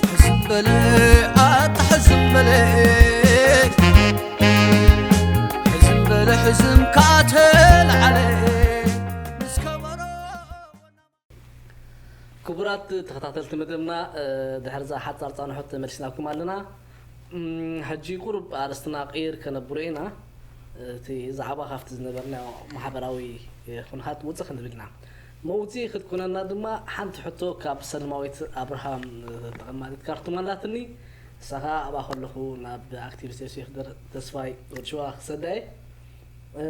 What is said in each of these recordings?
ሕዝም በለ ኣታ ሕዝም በለ፣ ሕዝም በለ ሕዝም ካተልዓለ ምስ ከበሮ። ክቡራት ተኸታተልቲ መደብና፣ እ፣ ድሕሪ እዛ ሓጻር ጻንሖት ተመሊስናኩም ኣለና። እም፣ ሕጂ ቁሩብ ኣርእስትና ቅይር ከነብሮ ኢና። እቲ ዛዕባ ካብቲ ዝነበርናዮ ማሕበራዊ፣ እ፣ ኩነታት ውጽእ ክንብል ኢና። መውጽኢ ክትኮነና ድማ ሓንቲ ሕቶ ካብ ሰልማዊት ኣብርሃም፣ እ፣ ተቐማጢት ካርቱም ኣላትኒ። ንሳ ኸኣ ኣብኣ ከለኹ ናብ ኣክቲቪስት ዮሴፍ ደር-፣ ተስፋይ ወድሽዋ ክሰዳ እየ። እ፣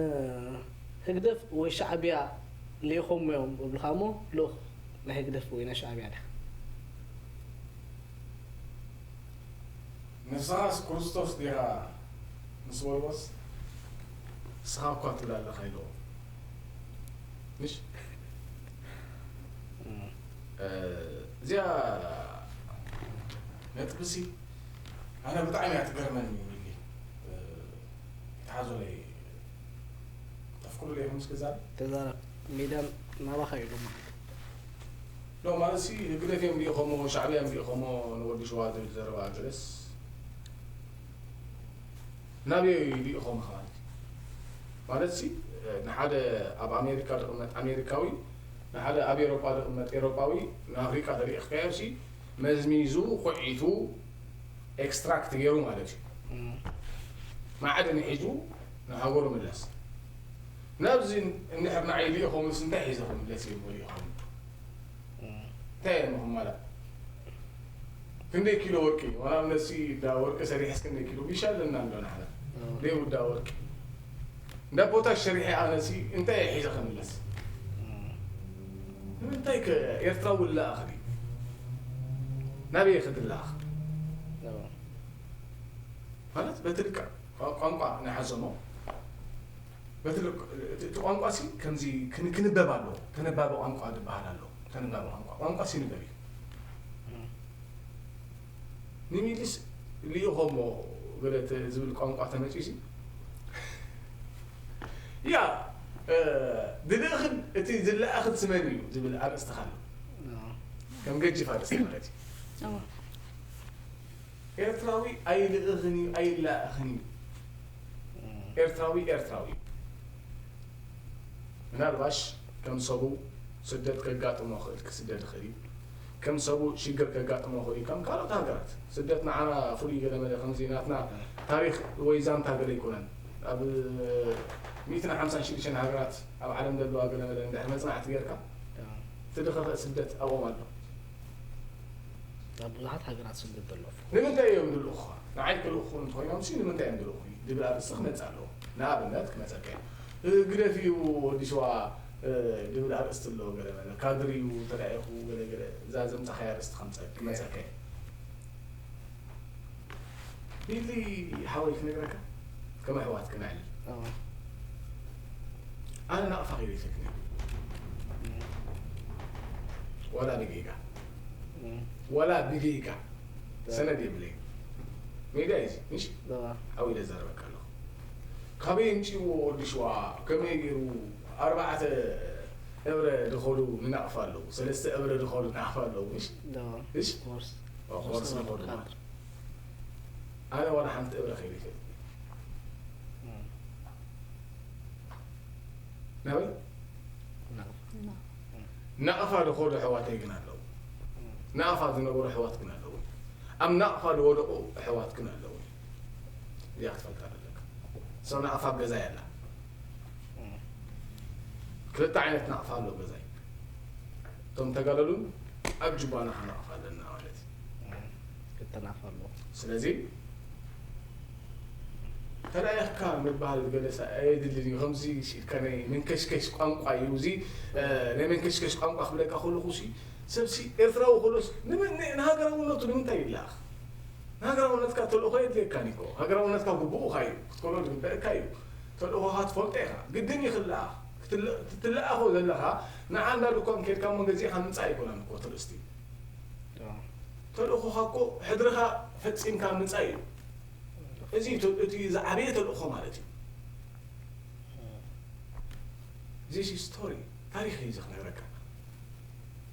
ህግደፍ ወይ ሻዕብያ ልኢኾም እዮም እብልኻ እሞ፣ ልኡኽ ናይ ህግደፍ ወይ ናይ ሻዕብያ ዲኻ? ንስኻስ ክርስቶስ ዲኻ ምስ በልዎስ፣ ንስኻ እኳ ትብል ኣለኻ ኢልዎ። ምሽ? እም። እ፣ እዚኣ ነጥብሲ ኣነ ብጣዕሚ እያ ትገርመኒ፣ ሚሊ። እ፣ ይትሓዞለይ። ጠፍኩሉ ኢኹም እስኪ ዛረብ። ተዛረብ። ሜዳ ናባኻ እዩ ድማ። ኖ፣ ማለት ሲ ህግደፍ እዮም ልኢኾሞ፣ ሻዕብያ እዮም ልኢኾሞ ንወዲ ሸዋ ዝብል ዘረባ ገለስ ናበይ ልኢኾሞ ማለት እዩ? ማለት ሲ ንሓደ ኣብ ኣሜሪካ ዝቕመጥ ኣሜሪካዊ፣ ንሓደ ኣብ ኤሮጳ ዝቕመጥ ኤሮጳዊ፣ ንኣፍሪቃ ተልኢኽካዮ ሲ መዝሚዙ፣ ኹዒቱ፣ ኤክስትራክት ገይሩ ማለት እዩ። እም። ማዕድን ሒዙ ንሃገሩ ምለስ። ናብዚ እንድሕር ንዓይ ልኢኾምስ እንታይ ሒዘ ክምለስ እየ እሞ ልኢኾም? እም። እንታይ እየ ክማላእ? ክንደይ ኪሎ ወርቂ? ዋላ ኣብነሲ እንዳ ወርቂ ሰሪሐስ ክንደይ ኪሎ? ቢሻ ኣለና እንዶ ንሕና። እም። ደይ ውዳ ወርቂ። እንዳ ፖታሽ ሰሪሐ ኣነሲ እንታይ እየ ሒዘ ክምለስ? እም። ንምንታይ ከ ኤርትራ ውላእ ኣኽሊ? ናበይ እየ ክድላኣኽ? እም። ማለት በቲ ልክዕ ቋ-፣ ቋንቋ ናይ ሓዞሞ፣ በቲ ልክዕ እቲ፣ እቲ ቋንቋ ሲ ከምዚ ክን-፣ ክንበብ ኣለዎ። ተነባቢ ቋንቋ ዝበሃል ኣሎ። ተነባቢ ቋንቋ፣ ቋንቋ ሲ ይንበብ እዩ። እም። ንሚሊስ ልኢኾሞ ገለ ተ-፣ ዝብል ቋንቋ ተመጺኡ ሲ፣ ያ፣ እ፣ ድልእኽን እቲ ዝለኣኽን ስመን እዩ ዝብል ኣርእስቲ ኣሎ። እም። ከም ገጅፍ ኣርእስቲ ማለት እዩ። እም። ኤርትራዊ ኣይልእኽን እዩ፣ ኣይላእኽን እዩ። እም። ኤርትራዊ፣ ኤርትራዊ እዩ። ምናልባሽ ከም ሰቡ ስደት ከጋጥሞ ይኽእል፣ ክስደድ ይኽእል እዩ። ከም ሰቡ ሽግር ከጋጥሞ ይኽእል እዩ። ከም ካልኦት ሃገራት ስደት ንዓና ፍሉይ ገለ መለ ከምዚ ናትና ታሪኽ ወይ ዛንታ ገለ ኣይኮነን። ኣብ ሚእትን ሓምሳን ሽዱሽተን ሃገራት ኣብ ዓለም ዘለዋ ገለ መለ እንድሕር መጽናዕቲ ጌርካ፣ እም። እቲ ዝኸፍአ ስደት ኣብኦም ኣሎ። ኣብ ብዙሓት ሃገራት ስደት ዘሎ። ንምንታይ እዮም ድልኡኻ? ንዓይ ክልእኹ እንተኾይኖም ሲ ንምንታይ እዮም ድልኡኹ? ዝብል ኣርእስቲ ክመጽእ ኣለዎ። ንኣብነት ክመጸካ እዩ። እ፣ ግደፍ እዩ ወዲ ሸዋ፣ እ፣ ዝብል ኣርእስቲ ኣለዎ። ገለ መለ ካድር እዩ ተላኢኹ፣ ገለ ገለ እዛ ዘምጻኻያ ኣርእስቲ ከምጸ-፣ ክመጸካ እዩ። ሚሊ ሓወይ ክነግረካ፣ ከም ኣሕዋት ክነዕልል። ኣዎ። ኣነ ናቕፋ ከይደ ይሰክን እየ። እም። ዋላ ብጌጋ። እም። ዋላ ብጌጋ። ዳ-፣ ሰነድ የብለይ። ሜዳ እዩ እዚ፣ ምሽ? ዳ-፣ ሓው ኢለ ዘረበካ ኣለኹ። ካበይ የምጽእዎ ወዲ ሸዋ? ከመይ ገይሩ ኣርባዕተ እብረ ድኸዱ ንናቕፋ ኣለዉ፣ ሰለስተ እብረ ድኸዱ ናቕፋ ኣለዉ፣ ምሽ? ዳ-፣ እሽ? ኮርስ። ኦ፣ ኮርስ ኮርስ ድኸዱ ናቕፋ። ማለት። ኣነ ዋላ ሓንቲ እብረ ከይደ ይፈልጥ። እም። ናበይ? ናቕፋ። ናቕፋ ዝኸዱ ኣሕዋተይ ግን ኣለዉ። እም። ናቕፋ ዝነበሩ ኣሕዋት ግን ኣለዉ። ኣብ ናቕፋ ዝወደቑ ኣሕዋት ግን ኣለዉ። እዚኣ ክትፈልጣ ዘለካ። ሰብ ናቕፋ ኣብ ገዛይ ኣላ። እም። ክልተ ዓይነት ናቕፋ ኣሎ ኣብ ገዛይ። እቶም ተጋደሉን ኣብ ጁባና ናቕፋ ኣለና ማለት እዩ። እም። ክልተ ናቕፋ ኣሎ። ስለዚ ተላኢኽካ ምባል ገለሳ ኣየድልን እዩ። ከምዚ ኢልካ ናይ መንከሽከሽ ቋንቋ እዩ። እዚ፣ እ፣ ናይ መንከሽከሽ ቋንቋ ክብለካ ከለኹ ሲ፣ ሰብሲ ኤርትራዊ ከሎስ፣ ንመ-፣ ን-፣ ንሃገራውነቱ ንምንታይ ይለኣኽ? ንሃገራውነትካ ተልእኾ የድልየካን እዩ እኮ። ሃገራውነትካ ግቡእኻ እዩ። ክትከሎ ዝግበአካ እዩ። ተልእኾኻ ትፈልጦ ኢኻ። ግድን እዩ ክለኣኽ። ክትለ-፣ ክትለኣኾ ዘለኻ፣ ንዓ እንዳ ድኳን ከይድካ እሞ ገዚእኻ ምምጻእ ኣይኮነን እኮ እቲ ርእስቲ። ኣዎ። ተልእኾኻ እኮ ሕድርኻ ፈጺምካ ምምጻእ እዩ። እዚ ተ-፣ እቲ ዝዓበየ ተልእኾ ማለት እዩ። This is story. ታሪኽ እዩ እዚ ክነግረካ።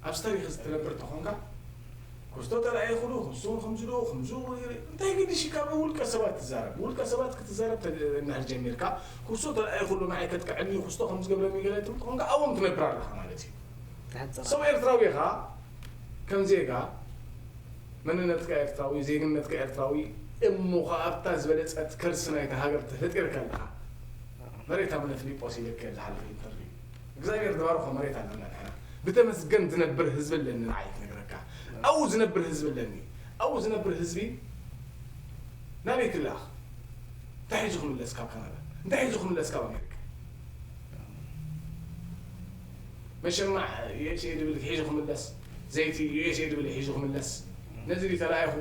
ኣብዚ ታሪኽ እዚ ትነብር ተኾንካ፣ ክስቶ ተላኢኹሉ፣ ክሱ ከምዚ ዶ፣ ከምዚ ዶ፣ እንታይ ገዲሽካ ብውልቀ ሰባት ትዛረብ? ውልቀ ሰባት ክትዛረብ ተ-፣ እንድሕር ጀሚርካ፣ ክስቶ ተላኢኹሉ ንዓይ ከጥቅዐኒ፣ ክስቶ ከም ዝገብረኒ ገለ ትብል ተኾንካ፣ ኣብኦም ትነብር ኣለኻ ማለት እዩ። ትሕጸር። ሰብ ኤርትራዊ ኢኻ፣ ከም ዜጋ፣ መንነትካ ኤርትራዊ፣ ዜግነትካ ኤርትራዊ፣ እሞ ኸኣ ኣብታ ዝበለጸት ከርሲ ናይታ ሃገር ተፈጢርካ ኣለኻ። መሬት ኣቡነ ፊልጶስ ኢለካ እየ ዝሓለፈ ኢንተርቪው። እግዚኣብሔር ዝባርኾ መሬት ኣለና ንሕና። ብተመስገን ዝነብር ህዝቢ ኣለኒ ንዓይ ክነግረካ። ኣብኡ ዝነብር ህዝቢ ኣለኒ። ኣብኡ ዝነብር ህዝቢ ናበይ ክልኣኽ? እንታይ ሒዙ ክምለስ ካብ ካናዳ? እንታይ ሒዙ ክምለስ ካብ ኣሜሪካ? መሸማዕ ዩ ኤስ ኤ ድብል ሒዙ ክምለስ፣ ዘይቲ ዩ ኤስ ኤ ድብል ሒዙ ክምለስ። ነዚ ድዩ ተላኢኹ?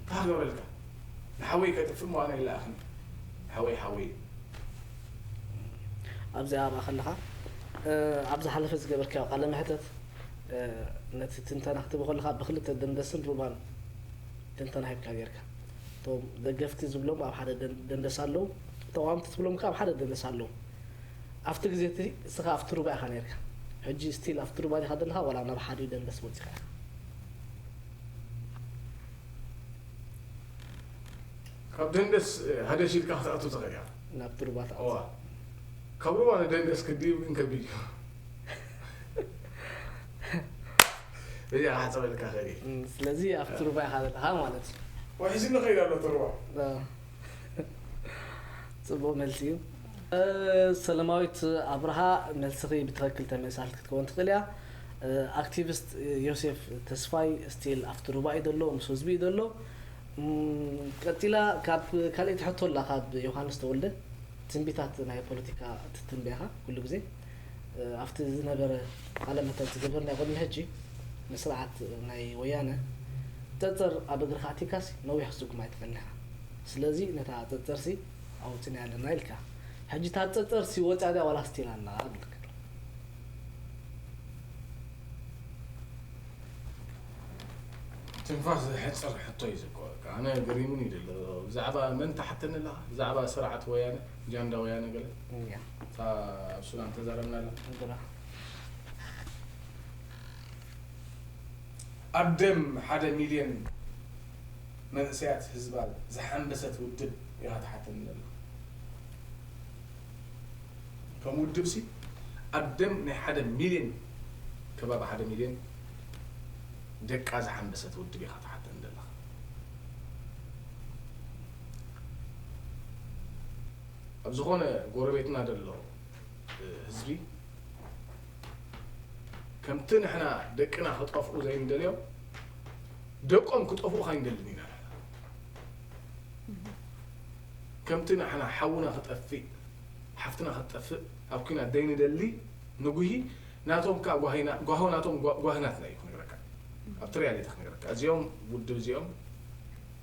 እንታይ ክገብረልካ? ንሓወይ ከጥፍእ ምዃኑ ኣይለኣኽን። ሓወይ ሓወይ እዩ። ኣብዚኣ ኣብኣ ከለኻ፣ እ፣ ኣብ ዝሓለፈ ዝገበርካዮ ቃለ መሕተት፣ እ፣ ነቲ ትንተና ክትህቦ ከለኻ ብክልተ ደንደስን ሩባን ትንተና ሂብካ ጌርካ። እቶም ደገፍቲ ዝብሎም ኣብ ሓደ ደን-፣ ደንደስ ኣለዉ፣ ተቓወምቲ ትብሎም ከኣ ኣብ ሓደ ደንደስ ኣለዉ። ኣብቲ ግዜ እቲ እስኻ ኣብቲ ሩባ ኢኻ ኔርካ። ሕጂ ስቲል ኣብቲ ሩባ ዲኻ ዘለኻ ዋላ ናብ ሓዲኡ ደንደስ ወጺኻ ኢኻ? ካብ ደንደስ፣ እ፣ ሃደሽ ኢልካ ክትኣቱ ትኽእል ኢኻ። ናብቲ ሩባ ትኣቱ። እዋ። ካብ ሩባ ንደንደስ ክድይብ ግን ከቢድ እዩ። እዚኣ ክሓጸበልካ እኽእል እየ። እም፣ ስለዚ ኣብቲ ሩባ ኢኻ ዘለኻ ማለት እዩ። ወይ ሒዙኒ ከይድ ኣሎ እቲ ሩባ። እ። ጽቡቕ መልሲ እዩ። እ፣ ሰላማዊት ኣብርሃ፣ መልስኺ ብትኽክል ተመልሳልቲ ክትከውን ትኽእል እያ። እ፣ ኣክቲቪስት ዮሴፍ ተስፋይ ስቲል ኣብቲ ሩባ እዩ ዘሎ፣ ምስ ህዝቢ እዩ ዘሎ። እም፣ ቀጺላ ካብ ካልኣይቲ ሕቶ ኣላ፣ ካብ ዮሃንስ ተወልደ፣ ትንቢታት ናይ ፖለቲካ ትትንበያ ኢኻ ኩሉ ግዜ። እ፣ ኣብቲ ዝነበረ ቃለ መሕተት ዝገበርናዮ ቅድሚ ሕጂ፣ ንስርዓት ናይ ወያነ፣ ጸጸር ኣብ እግርኻ ኣቲካስ ነዊሕ ክትስጉም ኣይትኽእልን ኢኻ። ስለዚ ነታ ጸጸርሲ ኣውጺና ኣለና ኢልካ። ሕጂ እታ ጸጸርሲ ወጽያ ድያ ዋላ ስቲል ኣላ እብለካ? ትንፋስ ዘሕጽር ሕቶ እዩ ዘኮ። ኣነ ገሪሙኒ እዩ ዘሎ። ብዛዕባ መን ትሓተኒ ኣለኻ? ብዛዕባ ስርዓት ወያነ፣ ጃንዳ ወያነ ገለ? እያ። እታ ኣብ ሱዳን ተዛረብናላ። ግራ። ኣብ ደም ሓደ ሚልዮን መንእሰያት ህዝባ ዝሓንበሰት ውድብ ኢኻ ትሓተኒ ዘለኻ። ከም ውድብሲ ኣብ ደም ናይ ሓደ ሚልዮን፣ ከባቢ ሓደ ሚልዮን ደቃ ዝሓንበሰት ውድብ ኢኻ ትሓተኒ ዘለኻ። ኣብ ዝኾነ ጎረቤትና ዘሎ፣ እ፣ ህዝቢ ከምቲ ንሕና ደቅና ክጠፍኡ ዘይንደልዮም፣ ደቆም ክጠፍኡ ኣይንደልን ኢና ንሕና። ከምቲ ንሕና ሓውና ክጠፍእ፣ ሓፍትና ክትጠፍእ ኣብ ኲናት ዘይንደሊ ንጉሂ፣ ናቶም ከኣ ጓሂና-፣ ጓሆ ናቶም ጓ-፣ ጓሂ ናትና እዩ ክነግረካ። ኣብቲ ሪያሊቲ ክነግረካ። እዚኦም ውድብ እዚኦም፣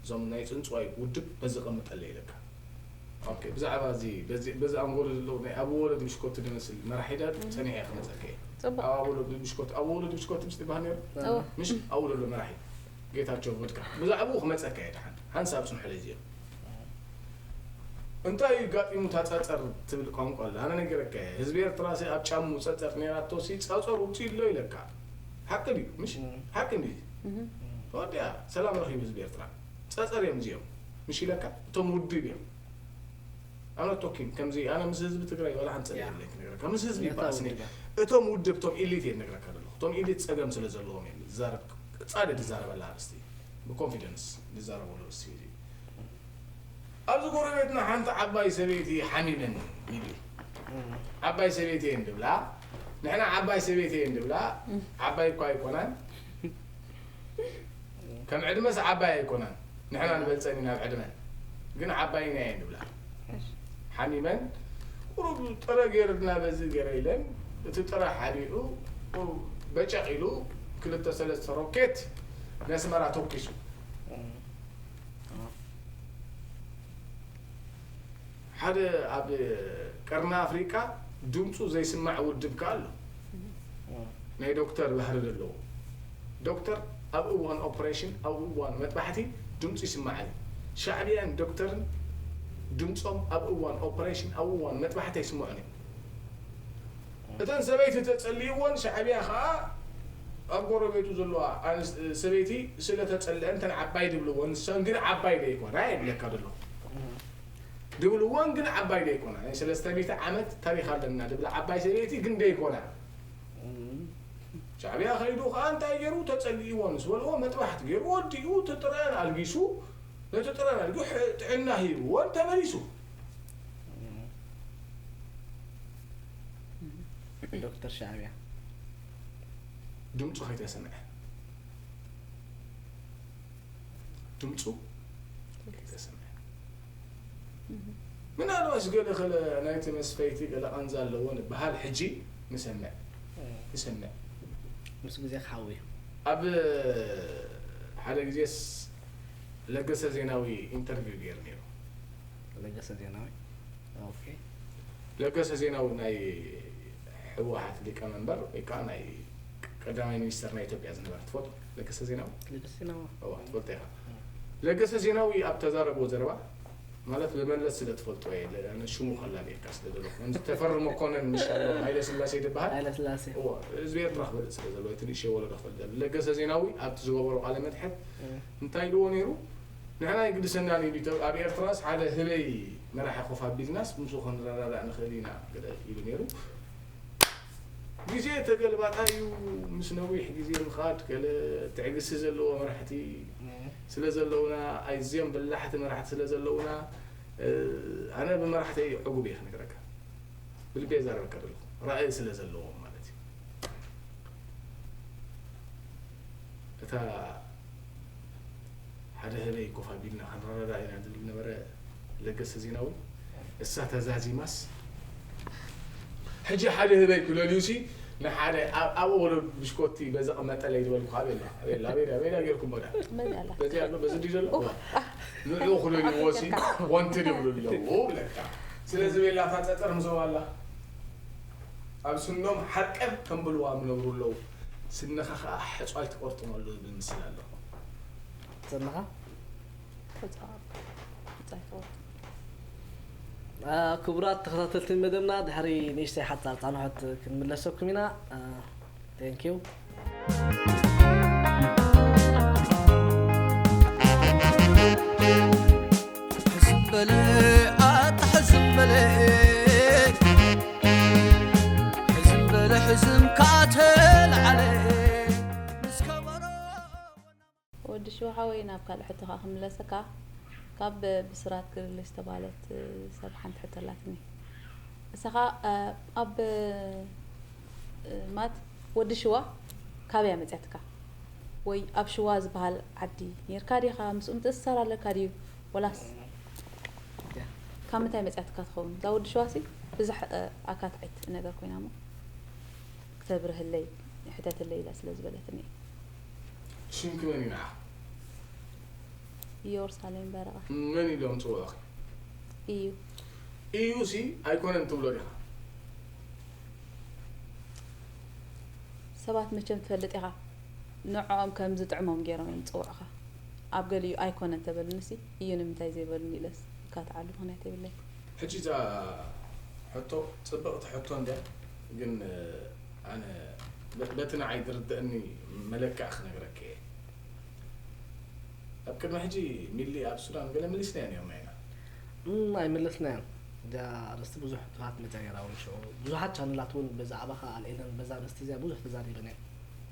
እዞም ናይ ጽንጽዋይ ውድብ በዚ ቀምጠለይ ኢለካ። ኦኬ፣ ብዛዕባ እዚ፣ በዚ፣ በዚ ኣንጎሎ ዘለዉ ናይ ኣቡ ወለድ ብሽኮቲ ዝመስል መራሒ ዳ ጸኒሐ እየ ክመጸካ እየ። ጽቡቕ። ኣብ ኣቡ ወለድ ብሽኮቲ፣ ኣቡ ወለድ ብሽኮቲ ምስ ትበሃል ነይሩ? እዎ። ምሽ ኣብኡ ዘሎ መራሒ ጌታቸው vodka። ብዛዕባኡ ክመጸካ እየ ደሓን። ሓንሳብ ጽንሑለይ እዚኦም። እንታይ እዩ ጋጢሙ እታ ጸጸር ትብል ቋንቋ ኣላ? ኣነ ነጊረካ እየ። ህዝቢ ኤርትራ ሲ ኣብ ጫሙ ጸጸር ነይራቶ ሲ ጸጸር ውጽእ ኣሎ ኢለካ። ሓቂ ድዩ? ምሽ? እም። ሓቂ እንድዩ። እም። ተወዲኣ። ሰላም ረኺቡ ህዝቢ ኤርትራ። ጸጸር እዮም እዚኦም። ምሽ ኢለካ? እቶም ውድብ እዮም። ኣነ ቶኪን ከምዚ ኣነ ምስ ህዝቢ ትግራይ ዋላ ሓንቲ ጸልእ ያ። የብለይ ክነግረካ። ምስ ህዝቢ ነታ ይባኣስኒ። ውድብ። እቶም ውድብ፣ እቶም ኢሊት እየ ዝነግረካ ዘለኹ። እቶም ኢሊት ጸገም ስለ ዘለዎም እዮም ዝዛረብ፣ ጻድእ ትዛረበላ ኣርእስቲ። ብኮንፊደንስ ዝዛረበሉ ኣርእስቲ እዩ። ኣብዚ ጎረቤትና ሓንቲ ዓባይ ሰበይቲ ሓሚመኒ ይብል። እም። ዓባይ ሰበይቲ እየን ድብላ። ንሕና ዓባይ ሰበይቲ እየን ድብላ። እም። ዓባይ እኳ ኣይኮናን። ከም ዕድመስ ዓባይ ኣይኮናን። ንሕና ንበልጸን ኢና ኣብ ዕድመ። ግን ዓባይና እየን ድብላ። እሺ። ሓሚመን ቁሩብ ጥረ ገይርና በዚ ገይረ ኢለን፣ እቲ ጥረ ሓሊኡ ቁሩብ በጨቕ ኢሉ ክልተ ሰለስተ ሮኬት ነስመራ ተኩሱ። እም። ሓደ ኣብ ቀርኒ ኣፍሪቃ ድምፁ ዘይስማዕ ውድብ ከ ኣሎ። ናይ ዶክተር ባህሪ ዘለዎ። ዶክተር ኣብ እዋን ኦፕሬሽን፣ ኣብ እዋን መጥባሕቲ ድምፁ ይስማዕ እዩ። ሻዕብያን ዶክተርን ድምፆም ኣብ እዋን ኦፕሬሽን፣ ኣብ እዋን መጥባሕቲ ኣይስምዑን እዮም። እተን ሰበይቲ ተጸልይዎን ሻዕብያ ኸኣ ኣብ ጎረቤቱ ዘለዋ ኣንስ- ሰበይቲ ስለ ተጸልአን እተን ዓባይ ድብልዎ ንሰን ግን ዓባይ ደይኮና የብለካ ደሎ ድብልዎን ግን ዓባይ ደይኮና ናይ ሰለስተ ሚእቲ ዓመት ታሪኽ ኣለና ድብላ ዓባይ ሰበይቲ ግን ደይኮና ሻዕብያ ኸይዱ ኸኣ እንታይ ገይሩ ተጸልይዎ ምስ በልዎ መጥባሕቲ ገይሩ ወዲኡ እቲ ጥራን ኣልጊሱ ነቲ ጥራን ኣልጊሱ ሕ- ጥዕና ሂብዎን ተመሊሱ ዶክተር ሻዕብያ ድምፁ ከይተሰምዐ ድምፁ ከይተሰምዐ ምናልባሽ ገለ ከለ ናይቲ መስፈይቲ ገለ ቃንዛ ኣለዎ ንበሃል ሕጂ ንሰምዕ ንሰምዕ ምስ ግዜ ክሓዊ እዩ ኣብ ሓደ ግዜስ ለገሰ ዜናዊ ኢንተርቪው ገይሩ ነይሩ ለገሰ ዜናዊ ኦኬ ለገሰ ዜናዊ ናይ ህወሓት ሊቀመንበር ወይ ከዓ ናይ ቀዳማይ ሚኒስተር ናይ ኢትዮጵያ ዝነበረ ትፈልጦ ለገሰ ዜናዊ ለገሰ ዜናዊ እዋ ትፈልጦ ኢኻ ለገሰ ዜናዊ ኣብ ተዛረብዎ ዘረባ ማለት ብመለስ ስለ ትፈልጦ እየ ለ- ኣነ ሽሙ ከላልየካ ስለ ዘለኹ ከምዚ ተፈሪ መኮነን ምሻሎ ሃይለ ስላሴ ዝበሃል ሃይለ ስላሴ እዎ ህዝቢ ኤርትራ ክፈልጥ ስለ ዘለዎ እቲ ንእሽተይ ወለዶ ክፈልጥ ዘለዎ ለገሰ ዜናዊ ኣብቲ ዝገበሮ ቃለ መትሐት እንታይ ኢልዎ ነይሩ ንሕና ይግድሰና ኢሉ ኢትዮ- ኣብ ኤርትራስ ሓደ ህበይ መራሒ ኮፍ ኣቢልናስ ምስኡ ክንረዳዳእ ንኽእል ኢና ገለ ኢሉ ነይሩ ግዜ ተገልባጣ እዩ ምስ ነዊሕ ግዜ ምኻድ ገለ ትዕግስቲ ዘለዎ መራሕቲ ስለ ዘለውና ኣይዝዮም በላሕቲ መራሕቲ ስለ ዘለውና እ፣ ኣነ ብመራሕቲ ዕጉብ እየ ክነግረካ ብልቤ ዘረበካ ዘለኹ ራእይ ስለ ዘለዎም ማለት እዩ እታ ሓደ ህበይ ኮፍ ኣቢልና ክንረዳዳ ኢና ዝብል ነበረ ለገሰ ዜናዊ እሳ ተዛዚማስ ሕጂ ሓደ ህበይ ክለልዩ ሲ ንሓደ ኣብ ኣብኡ ወለዱ ብሽኮቲ በዚ ቅመጠለይ ዝበልኩ ኣበላ ኣበላ ኣበላ ኣበላ ጌርኩም ወዳ መን ኣላ በዚ ኣሎ በዚ ድዩ ዘሎ ንዑ ክለልዎ ሲ ወንቲ ድብሉ ኣለዉ ብለካ ስለዚ ቤላ እታ ፀፀር ምሰው ኣላ ኣብ ስኖም ሓርቀብ ተንብልዋ ምነብሩ ኣለዉ ስንኻ ከዓ ሕፁ ኣይትቆርጥም ኣሎ ዝብል ምስል ኣሎ ዘለኻ ተጻዋብ ተጻይተወ ክቡራት ተኸታተልቲ መደብና ድሕሪ ንእሽተይ ሓጻር ጻንሖት ክንምለሰኩም ኢና thank you ሕዝም በለ ኣታ ሕዝም በለ ሕዝም በለ ሕዝም ካተልዓለ ምስ ከበሮ ወዲ ሽዋ ሓወይ ናብ ካልእ ሕቶኻ ክምለሰካ ካብ ብስራት ግርሊ ዝተባለት ሰብ ሓንቲ ሕቶ ኣላትኒ እሳኻ ኣብ ማት ወዲ ሽዋ ካበያ መፅያትካ ወይ ኣብ ሽዋ ዝበሃል ዓዲ ነርካ ዲኻ ምስኡ ምትእስሳር ኣለካ ድዩ ወላስ ካብ ምንታይ መፅያትካ ትኸውን እዛ ወዲ ሽዋ ሲ ብዙሕ ኣካትዒት ነገር ኮይና ሞ ክተብርህለይ ሕተትለይ ኢላ ስለ ዝበለትኒ ሽምኪ መን እዩ ንዓ ኢየሩሳሌም በረቐ መን ኢሎም ፅውዑኺ እዩ እዩ ሲ ኣይኮነን ትብሎ ዲኻ ሰባት መቸም ትፈልጥ ኢኻ ንዕኦም ከም ዝጥዕሞም ገይሮም እዮም ዝፅውዑኻ ኣብ ገሊኡ ኣይኮነን ተበሉኒ ሲ እዩ ንምንታይ ዘይበሉኒ ኢለስ ይካትዓሉ ምክንያት የብለይ ሕጂ እዛ ሕቶ ፅብቕቲ ሕቶ እንድያ ግን ኣነ በ- በቲ ንዓይ ዝርድአኒ መለክዕ ክነግረኪ እየ ኣብ ቅድሚ ሕጂ ሚሊ ኣብ ሱዳን ገለ መሊስናዮ ነርና ኢና እም፣ ኣይመለስናዮን እዚኣ ኣርእስቲ ብዙሕ ብዙሓት መፅያ ነይራ እውን ሽዑ ብዙሓት ቻነላት እውን በዛዕባኻ ኣልዒለን በዛ ኣርእስቲ እዚኣ ብዙሕ ተዛሪበን እየን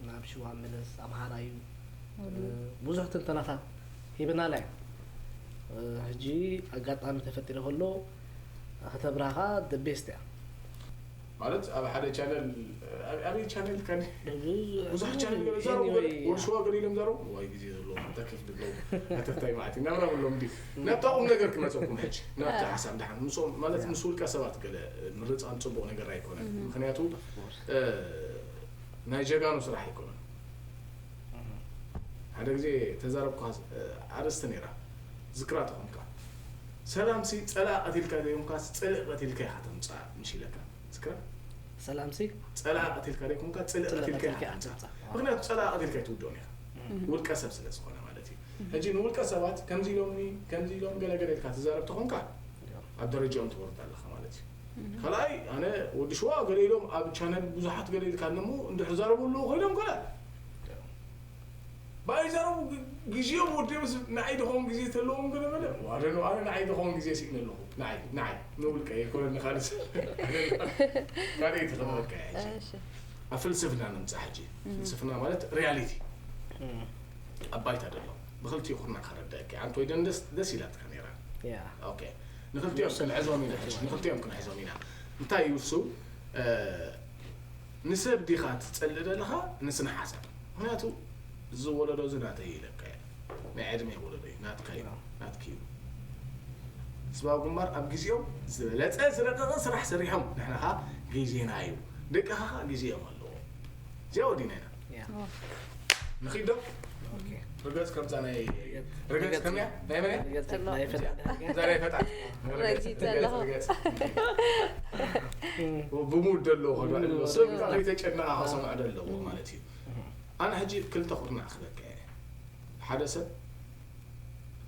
ናብ ሽዋ መለስ ኣምሃራ እዩ እ፣ ብዙሕ ትንተናታት ሂብናላ እዩ እ፣ ሕጂ ኣጋጣሚ ተፈጢሩ ከሎ ከተብራኻ the best እያ ማለት ኣብ ሓደ ቻነል ኣብ- ኣበይ ቻነል ከ ብዙሕ ቻነል ገለ Anyway, ዛረቡ anyway, ወዲ ሽዋ ገለ ኢሎም ዛረቡ ዋይ ግዜ ዘለዎ ተክፍ ድብለው ኣተፍታይ ማለት እዩ ናብራ ብሎም እንዲ ናብታ ቁም ነገር ክመፀኩም ሕጂ ናብታ ሓሳብ ድሓን ምስኦም ማለት ምስ ውልቀ ሰባት ገለ ምርፃም ፅቡቅ ነገር ኣይኮነን ምክንያቱ እ፣ ናይ ጀጋኑ ስራሕ ኣይኮነን ሓደ ግዜ ተዛረብኳ ኣርእስቲ ነይራ ዝክራ ተኾንካ ሰላምሲ ፀላእ ቀቲልካ ዘይኮንካ ፅልእ ቀቲልካ ኢኻ ተምፅኣ ምሽ ኢለካ ዝክራ ሰላምሲ ፀላእ ቀቲልካ ዘይኮንካ ፅልእ ፅልእ ቀቲልካ ኢኻ ቀቲልካ ኢኻ ተምፅኣ ተምፅኣ። ምክንያቱ ፀላእ ቀቲልካ ኣይትውደኦን ኢኻ ውልቀ ሰብ ስለ ዝኾነ ማለት እዩ ሕጂ ንውልቀ ሰባት ከምዚ ኢሎምኒ ከምዚ ኢሎም ገለገለ ኢልካ ትዛረብ ተኾንካ ኣብ ደረጃኦም ትወርድ ኣለኻ ማለት እዩ ካልኣይ ኣነ ወዲ ሽዋ ገለ ኢሎም ኣብ ቻነል ብዙሓት ገለ ኢልካ እሞ እንድሕር ዛረቡ ኣለዉ ኮይኖም ገለ ባይዛረቡ ግዜኦም ወዲኦም ንዓይ ድኸውን ግዜ ተለዎም ገለ ገለ ዋደን ኣነ ንዓይ ድኸውን ግዜ ስኢነ ኣለኹ ንዓይ ንዓይ ንውልቀ ይኮነ ንካልእ ካልእ ተኸበልካ ሕጂ ኣብ ፍልስፍና ንምፃ ሕጂ ፍልስፍና ማለት ሪያሊቲ ኣብ ባይታ ዘሎ ብክልቲኡ ኩርና ከረዳእካ ኣንተ ወይ ደስ ደስ ኢላትካ ነራ ኦኬ ንክልቲኦም ክንሕዞም ኢና ሕጂ ንክልቲኦም ክንሕዞም ኢና እንታይ እዩ እሱ ንሰብ ዲኻ ትጸልእ ዘለኻ ንስነ ሓሳብ ምክንያቱ እዚ ወለዶ እዚ ናተይ ኢለካ እየ ናይ ዕድመ ወለዶ እዩ ናትካ እዩ ናትኪ እዩ ህዝባዊ ግንባር ኣብ ግዜኦም ዝበለጸ ዝረቀቐ ስራሕ ሰሪሖም ንሕና ኸዓ ግዜና እዩ ደቅኻ ኸዓ ግዜኦም ኣለዎ እዚኣ ወዲና ኢና ንኺድ ዶ ርገጽ ከምዛ ናይ ርገጽ ከመያ ናይ መን እያ እዛ ናይ ፈጣን ረጊጸ ኣለኹ። ብሙድ ደለዎ ሰብ ከይተጨነቓ ከሰምዖ ደለዎ ማለት እዩ ኣነ ሕጂ ክልተ ኩርናዕ ክበካ እየ ሓደ ሰብ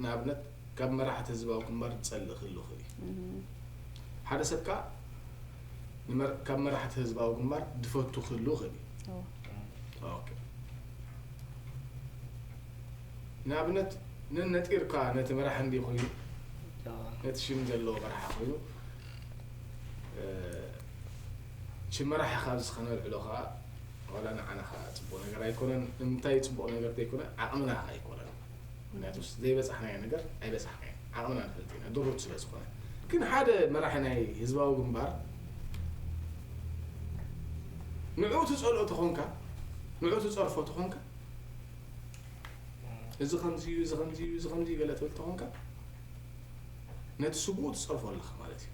ንኣብነት ካብ መራሕቲ ህዝባዊ ግንባር ዝጸልእ ክህሉ ይኽእል እዩ ሓደ ሰብ ከዓ ካብ መራሕቲ ህዝባዊ ግንባር ዝፈቱ ክህሉ ይኽእል እዩ ንኣብነት ነነጢርካ ነቲ መራሒ እንዲ ኮይኑ ነቲ ሽም ዘለዎ መራሒ ኮይኑ ሽም መራሒ ካብዚ ከነልዕሎ ከዓ ዋላ ንዓና ከዓ ፅቡቅ ነገር ኣይኮነን ንምንታይ ፅቡቅ ነገር ዘይኮነ ዓቅምና ከዓ ኣይኮነን ምክንያቱ ዘይበፃሕናዮ ነገር ኣይበፃሕናዮ ዓቅምና ንፈልጥ ኢና ድሩት ስለ ዝኾነ ግን ሓደ መራሒ ናይ ህዝባዊ ግንባር ንዑ ትፀልኦ ተኾንካ ንዑ ትፀርፎ ተኾንካ እዚ ከምዚ እዩ እዚ ከምዚ እዩ እዚ ከምዚ እዩ ገለ ትብል ተኾንካ ነቲ ስግኡ ትፀርፎ ኣለኻ ማለት እዩ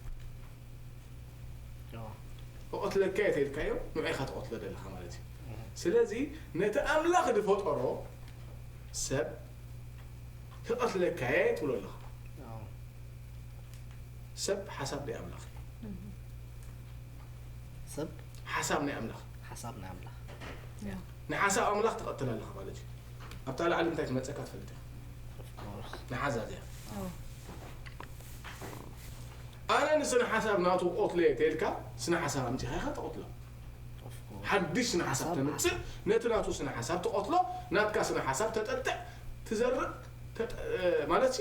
ክቐትለካ እየ ተልካዮ ንዑ ኢኻ ትቐትሎ ዘለኻ ማለት እዩ ስለዚ ነቲ ኣምላኽ ዝፈጠሮ ሰብ ክቐትለካ እየ ትብሎ ኣለኻ ሰብ ሓሳብ ናይ ኣምላኽ እዩ ሰብ ሓሳብ ናይ ኣምላኽ ሓሳብ ናይ ኣምላኽ ንሓሳብ ኣምላኽ ትቐትል ኣለኻ ማለት እዩ ኣብታ ላዕሊ እንታይ ትመፀካ ትፈልጥ of course ንሓዛ እዚኣ ኣነ ንስነ ሓሳብ ናቱ ቆትለ ተልካ ስነ ሓሳብ ኣምፂኻ ኢኻ ተቐትሎ of course ሓድሽ ስነ ሓሳብ ተምፅእ ነቲ ናቱ ስነ ሓሳብ ትቐትሎ ናትካ ስነ ሓሳብ ተጠጥዕ ትዘርእ ማለት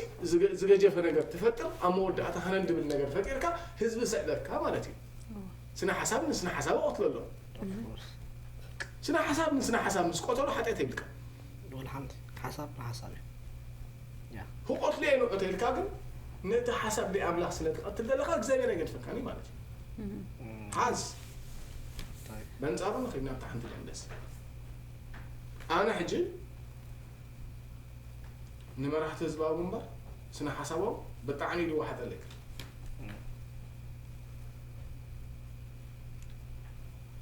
ዝገጀፈ ነገር ትፈጥር ኣብ መወዳእታ ሃነን ድብል ነገር ፈጢርካ ህዝቢ ስዕበካ ማለት እዩ ስነ ሓሳብ ንስነ ሓሳብ ይቐትሎ ኣሎ of course ስነ ሓሳብ ንስነ ሓሳብ ምስ ቀተሉ ሓጢኣት የብልካ ወላ ሓንቲ ሓሳብ ንሓሳብ እዩ ክቐትሎ እየ ንዑ ተልካ ግን ነቲ ሓሳብ ናይ ኣምላኽ ስለ ትቐትል ዘለኻ እግዚኣብሔር ኣይገድፈካን እዩ ማለት እዩ ሓዝ በንጻሩ ንኸይድ ናብታ ሓንቲ ደንደስ ኣነ ሕጂ ንመራሕቲ ህዝባዊ ግንባር ስነ ሓሳቦም ብጣዕሚ እዩ ዝወሓጠለይ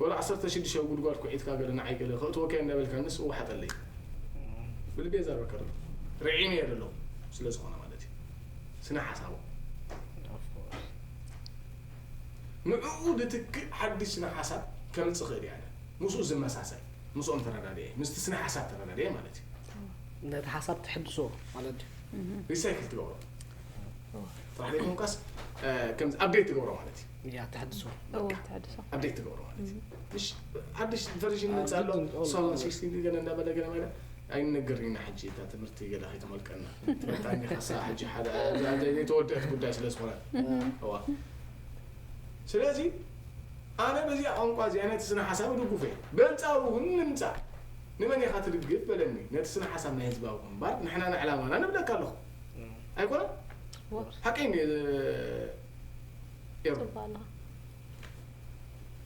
ወላ ዓሰርተ ሽዱሽተ ጉድጓድ ኩዒትካ ገለ ንዓይ ገለ ከእትወካ እንዳበልካ ንስ እወሓጠለይ ብልቤ ዘርበካ ዶ ርዒነ እየ ደለኹ ስለ ዝኾነ ማለት እዩ ስነ ሓሳቦም ንዕኡ ዝትክእ ሓድሽ ስነ ሓሳብ ከምፅእ ክእል እየ ምስኡ ዝመሳሰል ምስኦም ተረዳድኤ ምስቲ ስነ ሓሳብ ተረዳድኤ ማለት እዩ ነቲ ሓሳብ ትሕድሶ ማለት እዩ ሪሳይክል ትገብሮ ጥራሕ ዘይኮንካስ ከምዚ ኣብዴት ትገብሮ ማለት እዩ ያ ትሕድሶ እዎ ተሐድሶ ኣብዴት ትገብሮ ማለት እዩ ምሽ ሓድሽ ቨርዥን መፅእ ኣሎ ሶን ሲክስቲን ገለ እንዳበለ ገለ መለ ኣይንነገር ኢና ሕጂ እታ ትምህርቲ ገለ ከይተመልቀና ትመጣኒ ከሳ ሕጂ ሓደ ዘይተወደአት ጉዳይ ስለ ዝኾነ እዋ ስለዚ ኣነ በዚኣ ቋንቋ እዚኣ ነቲ ስነ ሓሳብ እድጉፈ በንፃሩ እውን ንምፃእ ንመን ኢኻ ትድግፍ በለኒ ነቲ ስነ ሓሳብ ናይ ህዝባዊ ግንባር ንሕና ንዕላማና ንብለካ ኣለኹ ኣይኮነ ሓቀይ ኤሩ ጽቡቅ ኣለኻ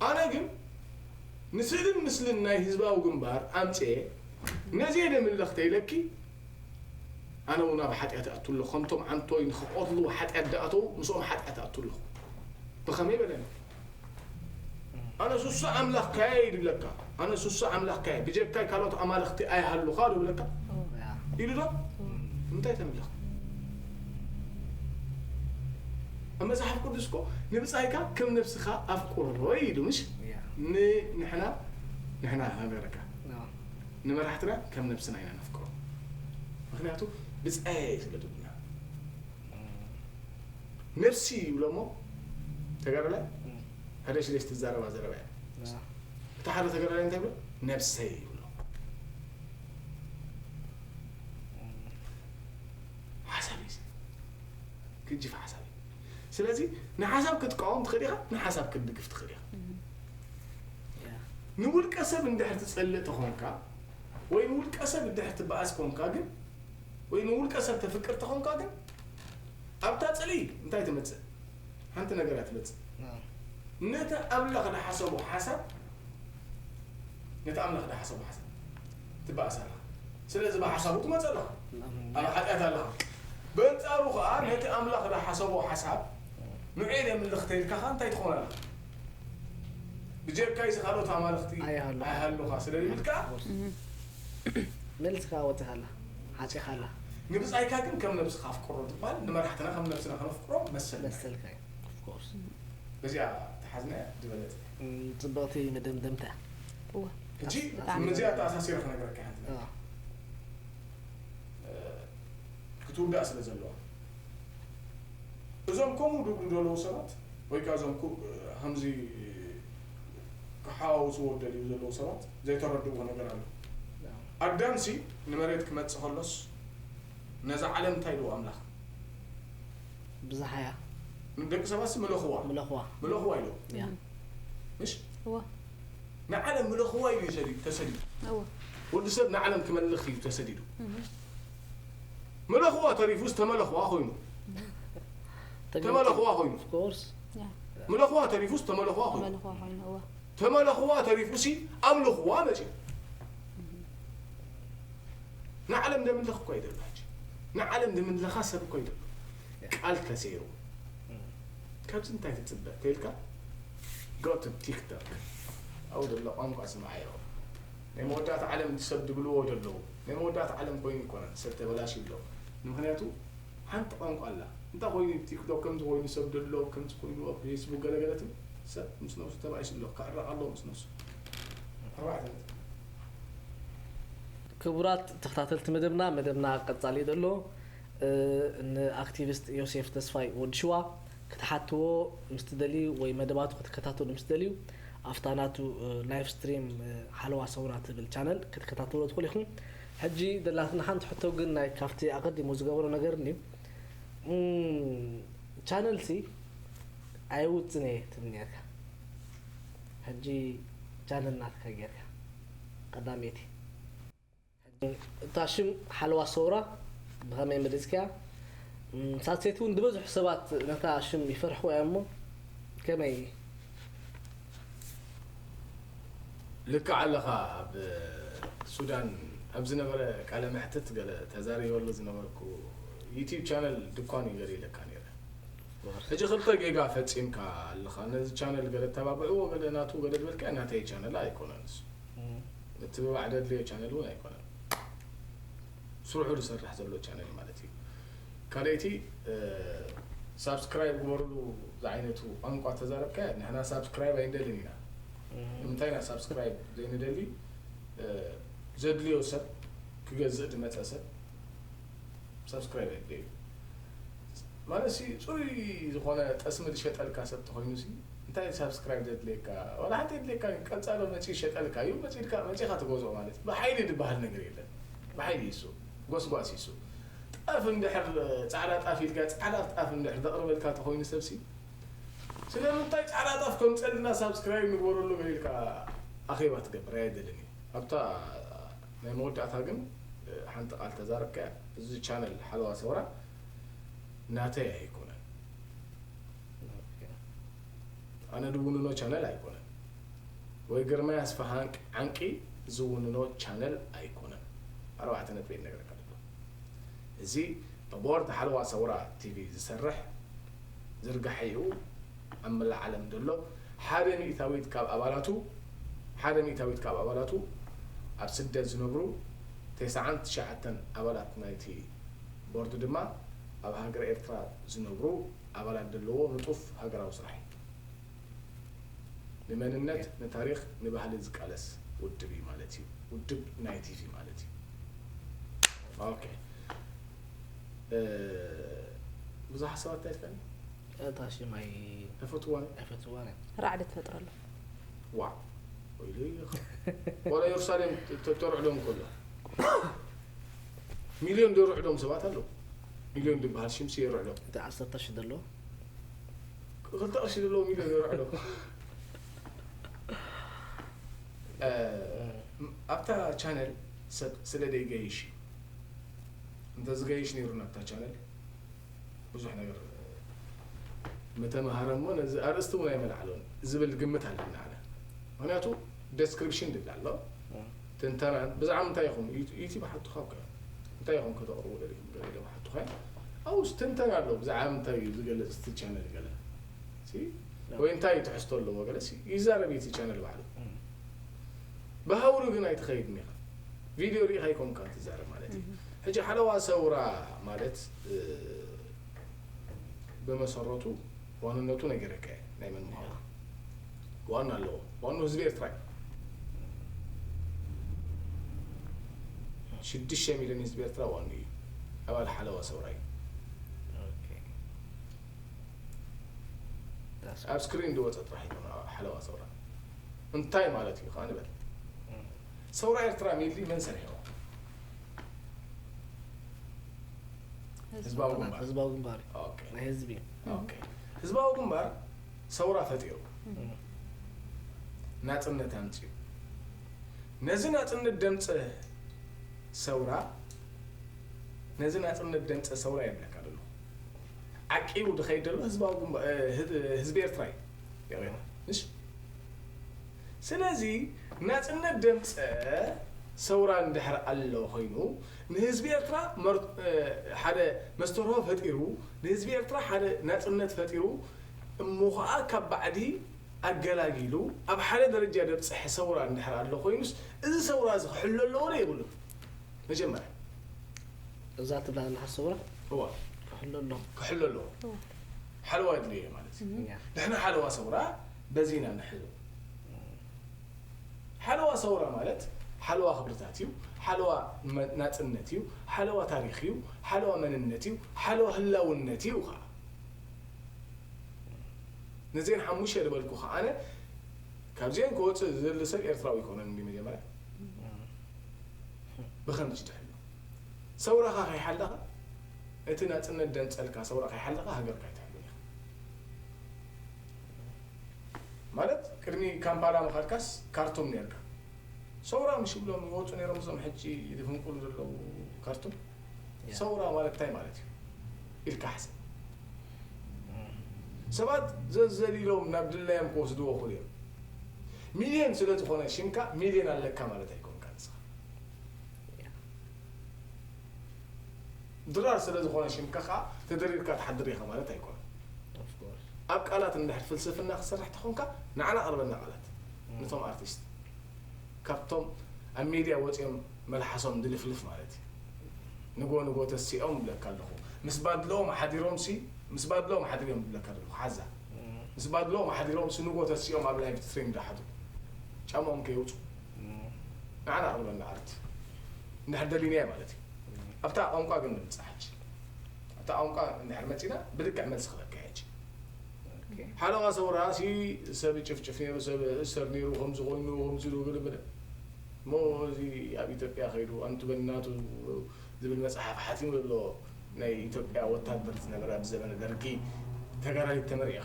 ኣነ ግን ንስእልን ምስልን ናይ ህዝባዊ ግንባር ኣምፅኤ ነዚ የደምለኽ ተይለኪ ኣነ እውን ኣብ ሓጢኣት ኣቱ ኣለኹ ከምቶም ዓንቶይ ንክቆትሉ ሓጢኣት ደኣተው ምስኦም ሓጢኣት ኣቱ ኣለኹ ብኸመይ በለኒ ኣነ ሱሳ ኣምላኽ ካየ ይድብለካ ኣነ ሱሳ ኣምላኽ ካየ ብጀካይ ካልኦት ኣማልኽቲ ኣይሃሉኻ ድብለካ ኢሉ ዶ እንታይ ተምልኽ ኣብ መጽሓፍ ቅዱስ እኮ ንብጻይካ ከም ነብስኻ ኣፍቅሮ ኢሉ ምሽ ንሕና ንሕና ሃገርካ ንመራሕትና ከም ነብስና ኢና ነፍቅሮ ምክንያቱ ብጻየ ስለ ትብልና ነብሲ ይብሎሞ ተጋዳላይ ሕደሽ ደሽ ትዛረባ ዘረባ እያ። እታ ሓደ ተጋዳላይ እንታይ ብሎ? ነብሰይ ይብሎ። ሓሳብ እዩ። ክጅፍ ሓሳብ እዩ። ስለዚ ንሓሳብ ክትቃወም ትኽእል ኢኻ፣ ንሓሳብ ክትድግፍ ትኽእል ኢኻ። ንውልቀ ሰብ እንድሕር ትጸልእ ተኾንካ ወይ ንውልቀ ሰብ እንድሕር ትበኣስ ኮንካ ግን ወይ ንውልቀ ሰብ ተፍቅር ተኾንካ ግን ኣብታ ጽልኢ እንታይ ትመጽእ? ሓንቲ ነገር እያ ትመጽእ። ነቲ ኣምላኽ ዝሓሰቦ ሓሳብ ነቲ ኣምላኽ ዝሓሰቦ ሓሳብ ትበኣስ ኣለኻ። ስለዚ ብሓሳቡ ትመጽእ ኣለኻ። ኣብ ሓጢኣት ኣለኻ። በንጻሩ ኸዓ ነቲ ኣምላኽ ዝሓሰቦ ሓሳብ ንዑ ኢለ ምልኽ ተይልካ ኸዓ እንታይ ትኾን ኣለኻ? ብጀካይ እዚ ካልኦት ኣማልኽቲ ኣይሃሉኻ። ኣይሃሉኻ ስለ ዝብል ከኣ መልስኻ ወፂኻ ኣላ ሓፂኻ ኣላ ንብጻይካ ግን ከም ነብስኻ ኣፍቅሮ ትበሃል። ንመራሕትና ከም ነብስና ከነፍቅሮ መሰልና እዩ። መሰልካ እዩ። Of course። በዚኣ ተሓዝና ዝበለጸ። እም፣ ፅብቕቲ መደምደምታ። እወ ሕጂ ብጣዕሚ ምዚኣ ተኣሳሲረ ክነግረካ ሓንቲ ነገር። ኣዎ። ክትውዳእ ስለ ዘለዋ እዞም ከምኡ ድብሉ ዘለዉ ሰባት ወይ ከዓ እዞም ከምዚ ክሓዋውስዎ ደልዩ ዘለዉ ሰባት ዘይተረድእዎ ነገር ኣሎ። ኣዳምሲ ንመሬት ክመፅእ ከሎስ ነዛ ዓለም እንታይ ኢልዎ ኣምላኽ? ብዝሓያ ደቂ ሰባት ምለኽዋ ምለኽዋ ምለኽዋ ኢልዎ ያ ምሽ እወ ንዓለም ምለኽዋ ኢሉ እዩ ሰዲዱ ተሰዲዱ። እወ ወዲ ሰብ ንዓለም ክመልኽ እዩ ተሰዲዱ። ምለኽዋ ተሪፉስ ተመለኽዋ ኮይኑ ተመለኽዋ ኮይኑ Of course። ያ ምለኽዋ ተሪፉስ ተመለኽዋ ኮይኑ መልኽዋ ኮይኑ እወ ተመለኽዋ ተሪፉሲ ኣምልኽዋ መፂኡ። ንዓለም ደምልኽ እኮ ይደሎ ሕጂ ንዓለም ድምልኻ ሰብ እኮ ይደሎ። ቃል ተሰይሩ ካብዚ እንታይ ትፅበ ተልካ go to TikTok ኣብኡ ዘሎ ቋንቋ ስምዓዮ። ናይ መወዳእታ ዓለም ሰብ ድብልዎ ዘለዉ ናይ መወዳእታ ዓለም ኮይኑ ይኮነን ሰብ ተበላሽ ኣሎ። ንምክንያቱ ሓንቲ ቋንቋ ኣላ እንታይ ኮይኑ ቲክቶክ ከምዚ ኮይኑ ሰብ ደሎ ከምዚ ኮይኑ ኣብ ፌስቡክ ገለገለትን ሰብ ምስ ነብሱ ተባኢሱ ኣሎ ክዕረቕ ኣሎ ምስ ነብሱ። ኣርባዕተ ነጥቢ። ክቡራት ተኸታተልቲ መደብና መደብና ቀጻሊ ዘሎ ንኣክቲቪስት ዮሴፍ ተስፋይ ወዲ ሽዋ ክትሓትዎ ምስ ትደልዩ ወይ መደባቱ ክትከታተሉ ምስ ትደልዩ ኣብታ ናቱ ላይቭ ስትሪም ሓለዋ ሰውራ ትብል ቻነል ክትከታተሉ ትኽእሉ ኢኹም። ሕጂ ደላትና ሓንቲ ሕቶ ግን ናይ ካብቲ ኣቐዲሙ ዝገበሮ ነገር እንድዩ ቻነል ሲ ኣይውፅን እየ ትብል ነርካ። ሕጂ ቻነል ናትካ ጌርካ ቀዳመይቲ እታ ሽም ሓለዋ ሰውራ ብኸመይ መሪፅክያ? ሳትሴት እውን ዝበዝሑ ሰባት ነታ ሽም ይፈርሕዋ እዮም እሞ ከመይ? ልክዕ ኣለኻ ኣብ ሱዳን ኣብ ዝነበረ ቃለ መሕትት ገለ ተዛሪበሉ ዝነበርኩ ዩቲብ ቻነል ድኳን እዩ ገለ ኢለካ ነይረ። ሕጂ ክልተ ጌጋ ፈጺምካ ኣለኻ ነዚ ቻነል ገለ ተባብዕዎ ገለ ናቱ ገለ ዝበልካ ናተይ ቻነል ኣይኮነን እሱ። ምትብባዕ ደድልዮ ቻነል እውን ኣይኮነን። ስርሑ ዝሰርሕ ዘሎ ቻነል ማለት እዩ። ካልኣይቲ ሳብስክራይብ ግበርሉ ዝዓይነቱ ቋንቋ ተዛረብካ ንሕና ሳብስክራይብ ኣይንደልን ኢና። ንምንታይ ኢና ሳብስክራይብ ዘይንደሊ? ዘድልዮ ሰብ ክገዝእ ዝመፀ ሰብ ሳብስክራይብ ኣይድለዩ። ማለት ሲ ፅሩይ ዝኾነ ጠስሚ ዝሸጠልካ ሰብ ተኾይኑ ሲ እንታይ ሳብስክራይብ ዘድልየካ ዋላ ሓንቲ የድልየካ። ቀፃሎ መፂ ይሸጠልካ እዩ መፂልካ መፂኻ ትገዝኦ ማለት ብሓይሊ ዝበሃል ነገር የለን። ብሓይሊ ይሱ ጎስጓስ ይሱ ጣፍ እንድሕር ፃዕዳ ጣፍ ኢልካ ፃዕዳ ጣፍ እንድሕር ዘቕርበልካ ተኾይኑ ሰብ ሲ ስለምንታይ ፃዕዳ ጣፍ ከምፀልና ሳብስክራይብ ንግበረሉ ገሊልካ ኣኼባ ትገብር ኣየደልን እዩ። ኣብታ ናይ መወዳእታ ግን ሓንቲ ቃል ተዛረብካ እዚ ቻነል ሓለዋ ሰውራ ናተይ ኣይኮነን። ኣነ ድውንኖ ቻነል ኣይኮነን ወይ ግርማይ ኣስፋሃን ዓንቂ ዝውንኖ ቻነል ኣይኮነን። ኣርባዕተ ነጥቢ ነግረካ ዘሎ እዚ ብቦርድ ሓለዋ ሰውራ ቲቪ ዝሰርሕ ዝርጋሐኡ ኣብ መላእ ዓለም ዘሎ ሓደ ሚእታዊት ካብ ኣባላቱ ሓደ ሚእታዊት ካብ ኣባላቱ ኣብ ስደት ዝነብሩ ተስዓን ትሽዓተን ኣባላት ናይቲ ቦርድ ድማ ኣብ ሃገረ ኤርትራ ዝነብሩ ኣባላት ዘለዎ ንጡፍ ሃገራዊ ስራሕ እዩ። ንመንነት፣ ንታሪኽ፣ ንባህሊ ዝቃለስ ውድብ እዩ ማለት እዩ። ውድብ ናይ ቲቪ ማለት እዩ። ኦኬ። ብዙሓት ሰባት እንታይ ትፈልጥ? እታ ሽም ኣይ ኣይፈትዋን። ኣይፈትዋን እያ። ራዕዲ ትፈጥረሉ። ዋ ወይሉ ዋላ ኢየሩሳሌም ተ- ተርዕዶም ከሎ ሚልዮን ደርዕዶም ሰባት ኣለዉ። ሚልዮን ዝበሃል ሽምሲ የርዕዶም። እቲ ዓሰርተ ሺህ ዘሎ ክልተ ቅርሺ ዘለዎ ሚልዮን የርዕዶም። እ፣ ኣብታ ቻነል ሰብ ስለ ደይገይሽ እዩ። እንተዝገይሽ ነይሩ ናብታ ቻነል ብዙሕ ነገር ምተምሃረ እሞ ነዚ ኣርእስቲ እውን ኣይመልዓሎን ዝብል ግምት ኣለኒ ኣነ። ምክንያቱ ዴስክሪፕሽን ድብል ኣሎ ትንተና ብዛዕባ እንታይ ይኹም ዩቲብ ሓቱኻ እኮ እንታይ ይኹም ከተቕርቡ ደሊኹም ገለ ኢሎም ሓቱኻ ኣብኡስ ትንተና ኣሎ ብዛዕባ እንታይ እዩ ዝገልፅ እቲ ቻነል ገለ ሲ? ወይ እንታይ እዩ ትሕዝቶ ኣለዎ ገለ ሲ? ይዛረብ እዩ እቲ ቻነል ባዕሉ ብሃውሩ ግን ኣይትኸይድን ኢኻ ቪድዮ ሪኢኻ ኣይኮንካ ትዛረብ ማለት እዩ ሕጂ ሓለዋ ሰውራ ማለት እ፣ ብመሰረቱ ዋንነቱ ነገረካ እየ ናይ መን ምዃኑ ዋና ኣለዎ ዋኑ ህዝቢ ኤርትራ እዩ ሽዱሽተ ሚልዮን ህዝቢ ኤርትራ ዋኑ እዩ ኣባል ሓለዋ ሰውራ እዩ ኣብ ስክሪን ዝወፀ ጥራሕ እዩ ሓለዋ ሰውራ እንታይ ማለት እዩ ከዓ ንበል ሰውራ ኤርትራ ሚሊ መን ሰሪሕዎ ህዝባዊ ግንባር ህዝባዊ ግንባር እዩ። ኦኬ ናይ ህዝቢ እዩ። ኦኬ ህዝባዊ ግንባር ሰውራ ፈጢሩ ናፅነት ኣምፅኡ ነዚ ናፅነት ደምፀ ሰውራ ነዚ ናፅነት ደምፀ ሰውራ የብለካ ዘሎ ዓቂቡ ዝኸይድ ዘሎ ህዝባዊ ግንባር እ፣ ህዝ- ህዝቢ ኤርትራ እዩ የቕሬታ እሺ ስለዚ ናፅነት ደምፀ ሰውራ እንድሕር ኣሎ ኮይኑ ንህዝቢ ኤርትራ መር- እ፣ ሓደ መስተርሆ ፈጢሩ ንህዝቢ ኤርትራ ሓደ ናፅነት ፈጢሩ እሞ ከዓ ካብ ባዕዲ ኣገላጊሉ ኣብ ሓደ ደረጃ ደብፅሐ ሰውራ እንድሕር ኣሎ ኮይኑስ እዚ ሰውራ እዚ ክሕሎ ኣለዎ ዶ የብሉ መጀመርያ እዛ ትብላ ዘለካ ሰውራ እዋ ክሕሎ ኣሎ ክሕሎ ኣለዎ ሓለዋ የድልዮ ማለት እዩ እያ። ንሕና ሓለዋ ሰውራ በዚና ንሕዞ ሓለዋ ሰውራ ማለት ሓለዋ ክብርታት እዩ ሓለዋ መ- ናፅነት እዩ ሓለዋ ታሪክ እዩ ሓለዋ መንነት እዩ ሓለዋ ህላውነት እዩ ከዓ ነዚአን ሓሙሽተ ዝበልኩ ከዓነ ካብዚአን ክወፅእ ዝደሊ ሰብ ኤርትራዊ ይኮነን እንዲ መጀመርያ ብከምዚ ትሕሎ ሰውራኻ ከይሓለኻ እቲ ናፅነት ደንፀልካ ሰውራ ከይሓለኻ ሃገርካ ኣይትሕሉን ኢኻ ማለት ቅድሚ ካምፓላ ምኻድካስ ካርቱም ነርካ ሰውራ ምሽ ብሎም ይወፁ ነይሮም እዞም ሕጂ ዝፍንቁሉ ዘለዉ ካርቱም ሰውራ ማለት እንታይ ማለት እዩ ኢልካ ሓሰብ ሰባት ዘዘሊሎም ናብ ድላዮም ክወስድዎ ክሉ እዮም ሚልዮን ስለ ዝኾነ ሽምካ ሚልዮን ኣለካ ማለት ኣይኮንካ ንስኻ ድራር ስለ ዝኾነ ሽምካ ከዓ ተደሪርካ ትሓድር ኢኻ ማለት ኣይኮነ ኣብ ቃላት እንድሕር ፍልስፍና ክሰርሕ ተኾንካ ንዓና ቅርበና ቃላት ነቶም ኣርቲስት ካብቶም ኣብ ሜድያ ወፂኦም መልሓሶም ድልፍልፍ ማለት እዩ ንጎ ንጎ ተሲኦም ብለካ ኣለኹ ምስ ባድሎም ሓዲሮም ሲ ምስ ባድሎም ሓዲሮም ብለካ ኣለኹ ሓዛ ምስ ባድሎም ሓዲሮም ሲ ንጎ ተሲኦም ኣብ ላይቭ ስትሪም ዳሓቱ ጫማኦም ከየውፁ ንዓና ኣቕርበና ኣርት እንድሕር ደሊናዮ ማለት እዩ ኣብታ ቋንቋ ግን ንምፃ ሕጂ ኣብታ ቋንቋ እንድሕር መፂና ብልክዕ መልሲ ክበካ ሕጂ ሓለዋ ሰውራ ሲ ሰብ ጭፍጭፍ ነይሩ ሰብ እሰር ነይሩ ከምዚ ኮይኑ ከምዚ ኢሉ ገለ በለ እሞ እዚ ኣብ ኢትዮጵያ ከይዱ ኣንቱ በናቱ ዝብል መፅሓፍ ሓቲሙ ዘሎ ናይ ኢትዮጵያ ወታደር ዝነበረ ኣብ ዘመነ ደርጊ ተጋዳሊት ተመሪዑ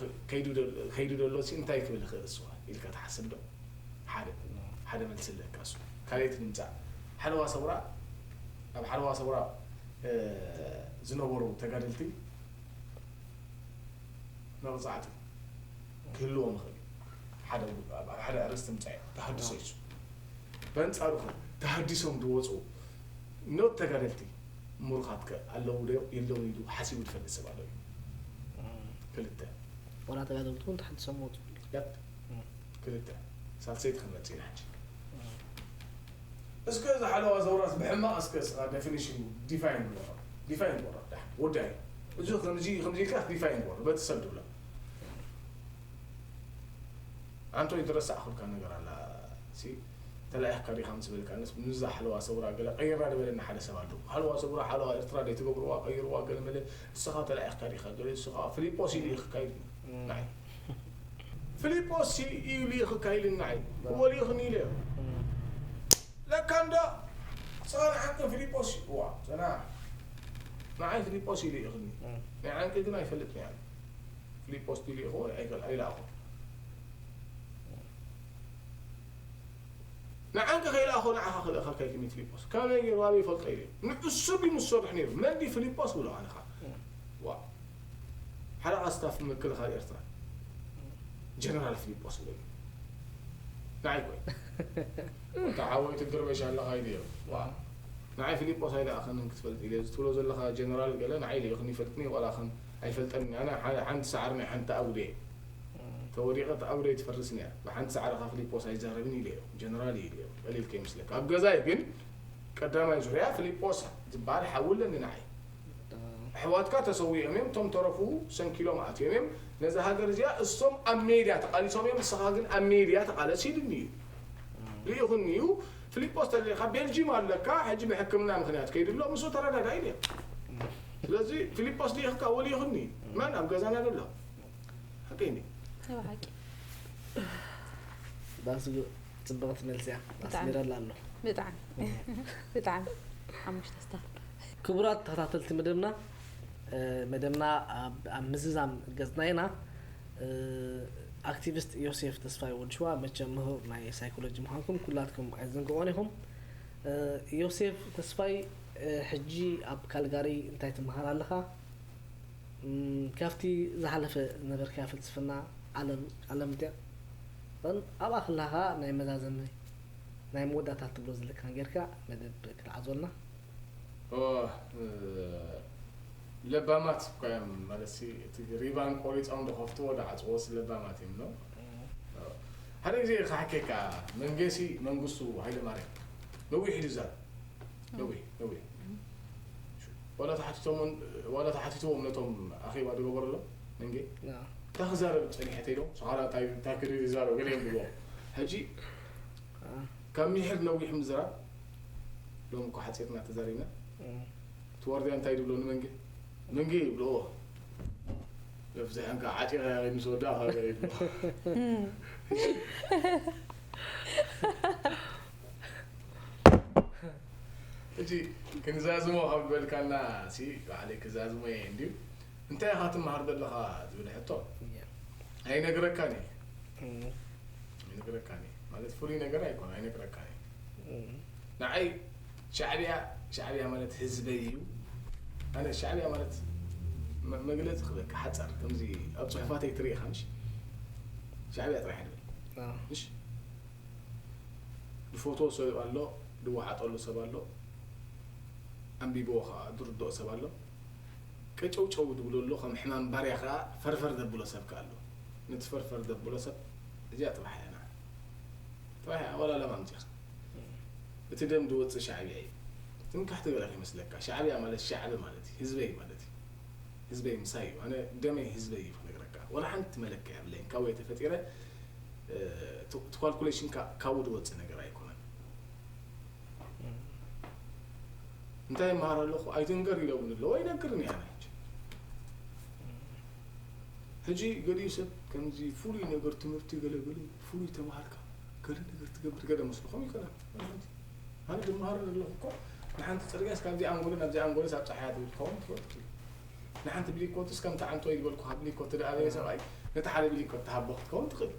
ከይዱ ደሎ ሲ እንታይ ክብል ይኽእል እሱ ኢልካ ትሓስብ ዶ ሓደ ሓደ መልሲ ኣለካ እሱ ካልኣይቲ ንምፃእ ሓለዋ ሰውራ ኣብ ሓለዋ ሰውራ ዝነበሩ ተጋደልቲ መቕፃዕቲ ክህልዎም ይኽእል እዩ ሓደ ኣብ ሓደ ኣርእስቲ ምፃእ ተሃድሶ እዩ በንፃሩ ከ ተሃዲሶም ዝወፁ ኖት ተጋደልቲ ምሩኻት ከ ኣለዉ ዶ የለዉ ኢሉ ሓሲቡ ዝፈልጥ ሰብ ኣሎ እዩ ክልተ ዋላ ተጋደልቲ እውን ተሓዲሶም ወፁ ያፕ ክልተ ሳልሰይቲ ክንመፅእ ኢና ሕጂ እስከ እዚ ሓለዋ ዘውራስ ብሕማቕ እስከ እስኻ ዴፊኒሽን ዲፋይን ግበሮ ዲፋይን ግበሮ ዳ ወዳይ እዚ ከምዚ ከምዚ ኢልካ ዲፋይን ግበሮ በቲ ሰብ ትብሎ ኣንቶኒ ትረሳዕ ክብልካ ነገር ኣላ ሲ ተላኢኽካ ዲኻ ምስ በልካ፣ ንስ-፣ ምስዛ ሓለዋ ሰውራ ገለ ቀይራ ዝበለኒ ሓደ ሰብ ኣሎ። ሓለዋ ሰውራ፣ ሓለዋ ኤርትራ ደይ ትገብርዋ፣ ቀይርዋ ገለ መለ፣ ንስኻ ተላኢኽካ ዲኻ ገለ፣ ንስኻ ፊሊጶስ ኢሉ ይኽካ ኢሉኒ። እም። ንዓይ። ፊሊጶስ ኢሉ ይኽካ ኢሉኒ ንዓይ። እወ ልኢኽኒ ኢለዮ። እም። ለካ እንዶ፣ ንስኻ ንዓንቅን ፊሊጶስ፣ ዋ፣ ዘና። ንዓይ ፊሊጶስ ኢሉ ይኽኒ። እም። ናይ ዓንቂ ግን ኣይፈልጥን እየ። ፊሊጶስ ድዩ ልኢኽዎ? ኣይከል-፣ ኣይለኣኹ። ንዓንቂ ከይለኣኾ ንዓኻ ክልእኸልካ እዩ ትምኒት ፊሊጶስ። ከመይ ገይሩ ኣበይ ይፈልጦ ኢሉ እዩ። ንዕሱ ድዩ ምስ ሰርሕ ነይሩ? መን ድዩ ፊሊጶስ ብሎ ኣነ ኸዓ? እም። ዋ። ሓለቓ ስታፍ ምክልኻል ኤርትራ። ጀነራል ፊሊጶስ ብሎ እዩ። ንዓይ ኮይ። እታ ሓወይ ትድርበሽ ኣለኻ ኢሉ እዩ። ዋ። ንዓይ ፊሊጶስ ኣይለኣኸንን ክትፈልጥ ኢለ። እዚ ትብሎ ዘለኻ ጀነራል ገለ ንዓይ ልኢኽኒ ይፈልጥኒ ዋላ ኸም ኣይፈልጠኒ። ኣነ ሓ-፣ ሓንቲ ሰዓር ናይ ሓንቲ ኣጉደ እየ። እም። ተወዲቐ እታ ኣጉደ ኣይትፈርስን እያ። ብሓንቲ ሰዓር ኸዓ ፊሊጶስ ኣይዛረብን ኢለ እየ። ጀነራል እዩ ኢለ እየ። ቀሊል ከይመስለካ። ኣብ ገዛይ ግን ቀዳማይ ዙርያ ፊሊጶስ ዝበሃል ሓው ኣለኒ ንዓይ። ኣዎ። ኣሕዋትካ ተሰዊኦም እዮም፣ እቶም ተረፉ ሰንኪሎም ኣትዮም እዮም። ነዛ ሃገር እዚኣ እሶም ኣብ ሜድያ ተቓሊሶም እዮም፣ ንስኻ ግን ኣብ ሜድያ ተቓለስ ኢሉኒ እዩ። እም። ርኢኹኒ እዩ። ፊሊጶስ ተለኻ ቤልጂም ኣለካ፣ ሕጂ ብሕክምና ምኽንያት ከይዱ ኣሎ፣ ምስኡ ተረዳዳኢ ኢለ። እም። ስለዚ ፊሊጶስ ልኢኽካ ወሊኹኒ። እም። መን ኣብ ገዛና ዘሎ? ሓቀይ እንዲ? ናይ ብሓቂ። ዳስ ጽብቕቲ መልሲ እያ። ብጣዕሚ። ኣስሚረላ ኣሎ። ብጣዕሚ። እም። ብጣዕሚ። ሓሙሽተ ስታር። ክቡራት ተኸታተልቲ መደብና፣ እ፣ መደብና ኣብ፣ ኣብ ምዝዛም ገጽና ኢና። እ፣ ኣክቲቪስት ዮሴፍ ተስፋይ ወዲ ሽዋ፣ መቸም ምሁር ናይ ሳይኮሎጂ ምዃንኩም ኩላትኩም ኣይትዝንግዕዎን ኢኹም። እ፣ ዮሴፍ ተስፋይ፣ እ፣ ሕጂ ኣብ ካልጋሪ እንታይ ትመሃር ኣለኻ? እም፣ ካብቲ ዝሓለፈ ዝነበርካዮ ፍልስፍና ዓለም፣ ዓለም ድያ? እን ኣብኣ ከለኻ ናይ መዛዘሚ፣ ናይ መወዳእታ ትብሎ ዘለካ ጌርካ መደብ ክትዓጽወልና? ኦ፣ እ፣ ለባማት እኳ እዮም፣ ማለት ሲ፣ እቲ ሪባን ቆሪጾም ዝኸፍትዎ ዝዓጽዎስ ለባማት እዮም፣ ኖ? እም። ኦ፣ ሓደ ግዜ ክሓኬካ፣ መንገሲ መንግስቱ ሃይለማርያም ነዊሕ እዩ ዝዛረብ። ነዊሕ፣ ነዊሕ። እም። ዋላ ተሓቲቶምን፣ ዋላ ተሓቲትዎም ነቶም ኣኼባ ዝገበረሎም፣ መንጌ፣ ና። እንታይ ክዛረብ ጸኒሐ ተይሎም፣ ሰኻራ እንታይ፣ እንታይ ክርኢ ዝዛረብ ገለ እዮም ዝብልዎ። ሕጂ፣ አ። ካብ ሚሒር ነዊሕ ምዝራብ፣ ሎም እኮ ሓጺርና ተዛሪብና። እም። እቲ ዋርድያ እንታይ ዝብሎ ንመንጌ? መንጌ ይብልዎ። ለፍዚሐን ከዓ ዓጢቐ ምስ ወዳእ ሃገር ይብልዎ። እም። ሕጂ ክንዛዝሞ ካብ ዝበልካና ሲ፣ ባዕለይ ክዛዝሞ እየ እንድዩ። እንታይ ኢኻ ትመሃር ዘለኻ ዝብል ሕቶ እያ። ኣይነግረካን እየ። እም። ኣይነግረካን እየ። ማለት ፍሉይ ነገር ኣይኮነ፣ ኣይነግረካን እየ። እም። ንዓይ ሻዕብያ፣ ሻዕብያ ማለት ህዝበይ እዩ። ኣነ ሻዕብያ ማለት መ-፣ መግለጺ ክበካ ሓጻር፣ ከምዚ ኣብ ጽሑፋተይ ትርኢ ኢኻ ምሽ? ሻዕብያ ጥራሕ ኣይንብል። ኣዎ። ምሽ? ዝፈትዎ ሰብ ኣሎ፣ ዝወዓጠሉ ሰብ ኣሎ፣ ኣንቢብዎ ኸዓ ዝርድኦ ሰብ ኣሎ። ቀጨውጨው ዝብሎ ኣሎ፣ ከም ሕማም ባርያ ኸዓ ፈርፈር ዘብሎ ሰብ ከኣ ኣሎ። ነቲ ፈርፈር ዘብሎ ሰብ እዚኣ ጥራሕ እያ ንዓ። ጥራሕ እያ፣ ዋላ ለማ ኣምጺኻ። እቲ ደም ዝወጽእ ሻዕብያ እዩ። ትምክሕቲ ገለ ከይመስለካ። ሻዕብያ ማለት ሻዕቢ ማለት እዩ፣ ህዝበይ ማለት እዩ። ህዝበይ ምሳይ እዩ። ኣነ ደመይ ህዝበይ እዩ ክነግረካ። ዋላ ሓንቲ መለክዒ የብለይን። ካብኡ እየ ተፈጢረ፣ እ፣ እቲ፣ እቲ ካልኩሌሽንካ ካብኡ ዝወጽእ ነገር ኣይኮነን። እንታይ ይመሃር ኣለኹ? ኣይትንገር ኢሎምኒ ኣለዉ። ኣይነግርን እየ ኣነ ሕጂ። ሕጂ ገሊኡ ሰብ ከምዚ ፍሉይ ነገር ትምህርቲ ገለ ገለ ፍሉይ ተማሃርካ ገለ ነገር ትገብር ገለ መስልኹም ይኮና። ኣነ ድመሃር ዘለኹ እኮ ንሓንቲ ጽርግያስ ካብዚ ኣንጎሎ ናብዚ ኣንጎሎስ ኣብ ጸሓያ ትብል ትኸውን ትፈልጥ። ንሓንቲ ብሊኮትስ ከምቲ ዓንቶይ ዝበልኩኻ ብሊኮት ዝደኣበየ ሰብኣይ ነቲ ሓደ ብሊኮት ትሃቦ ክትከውን ትኽእል።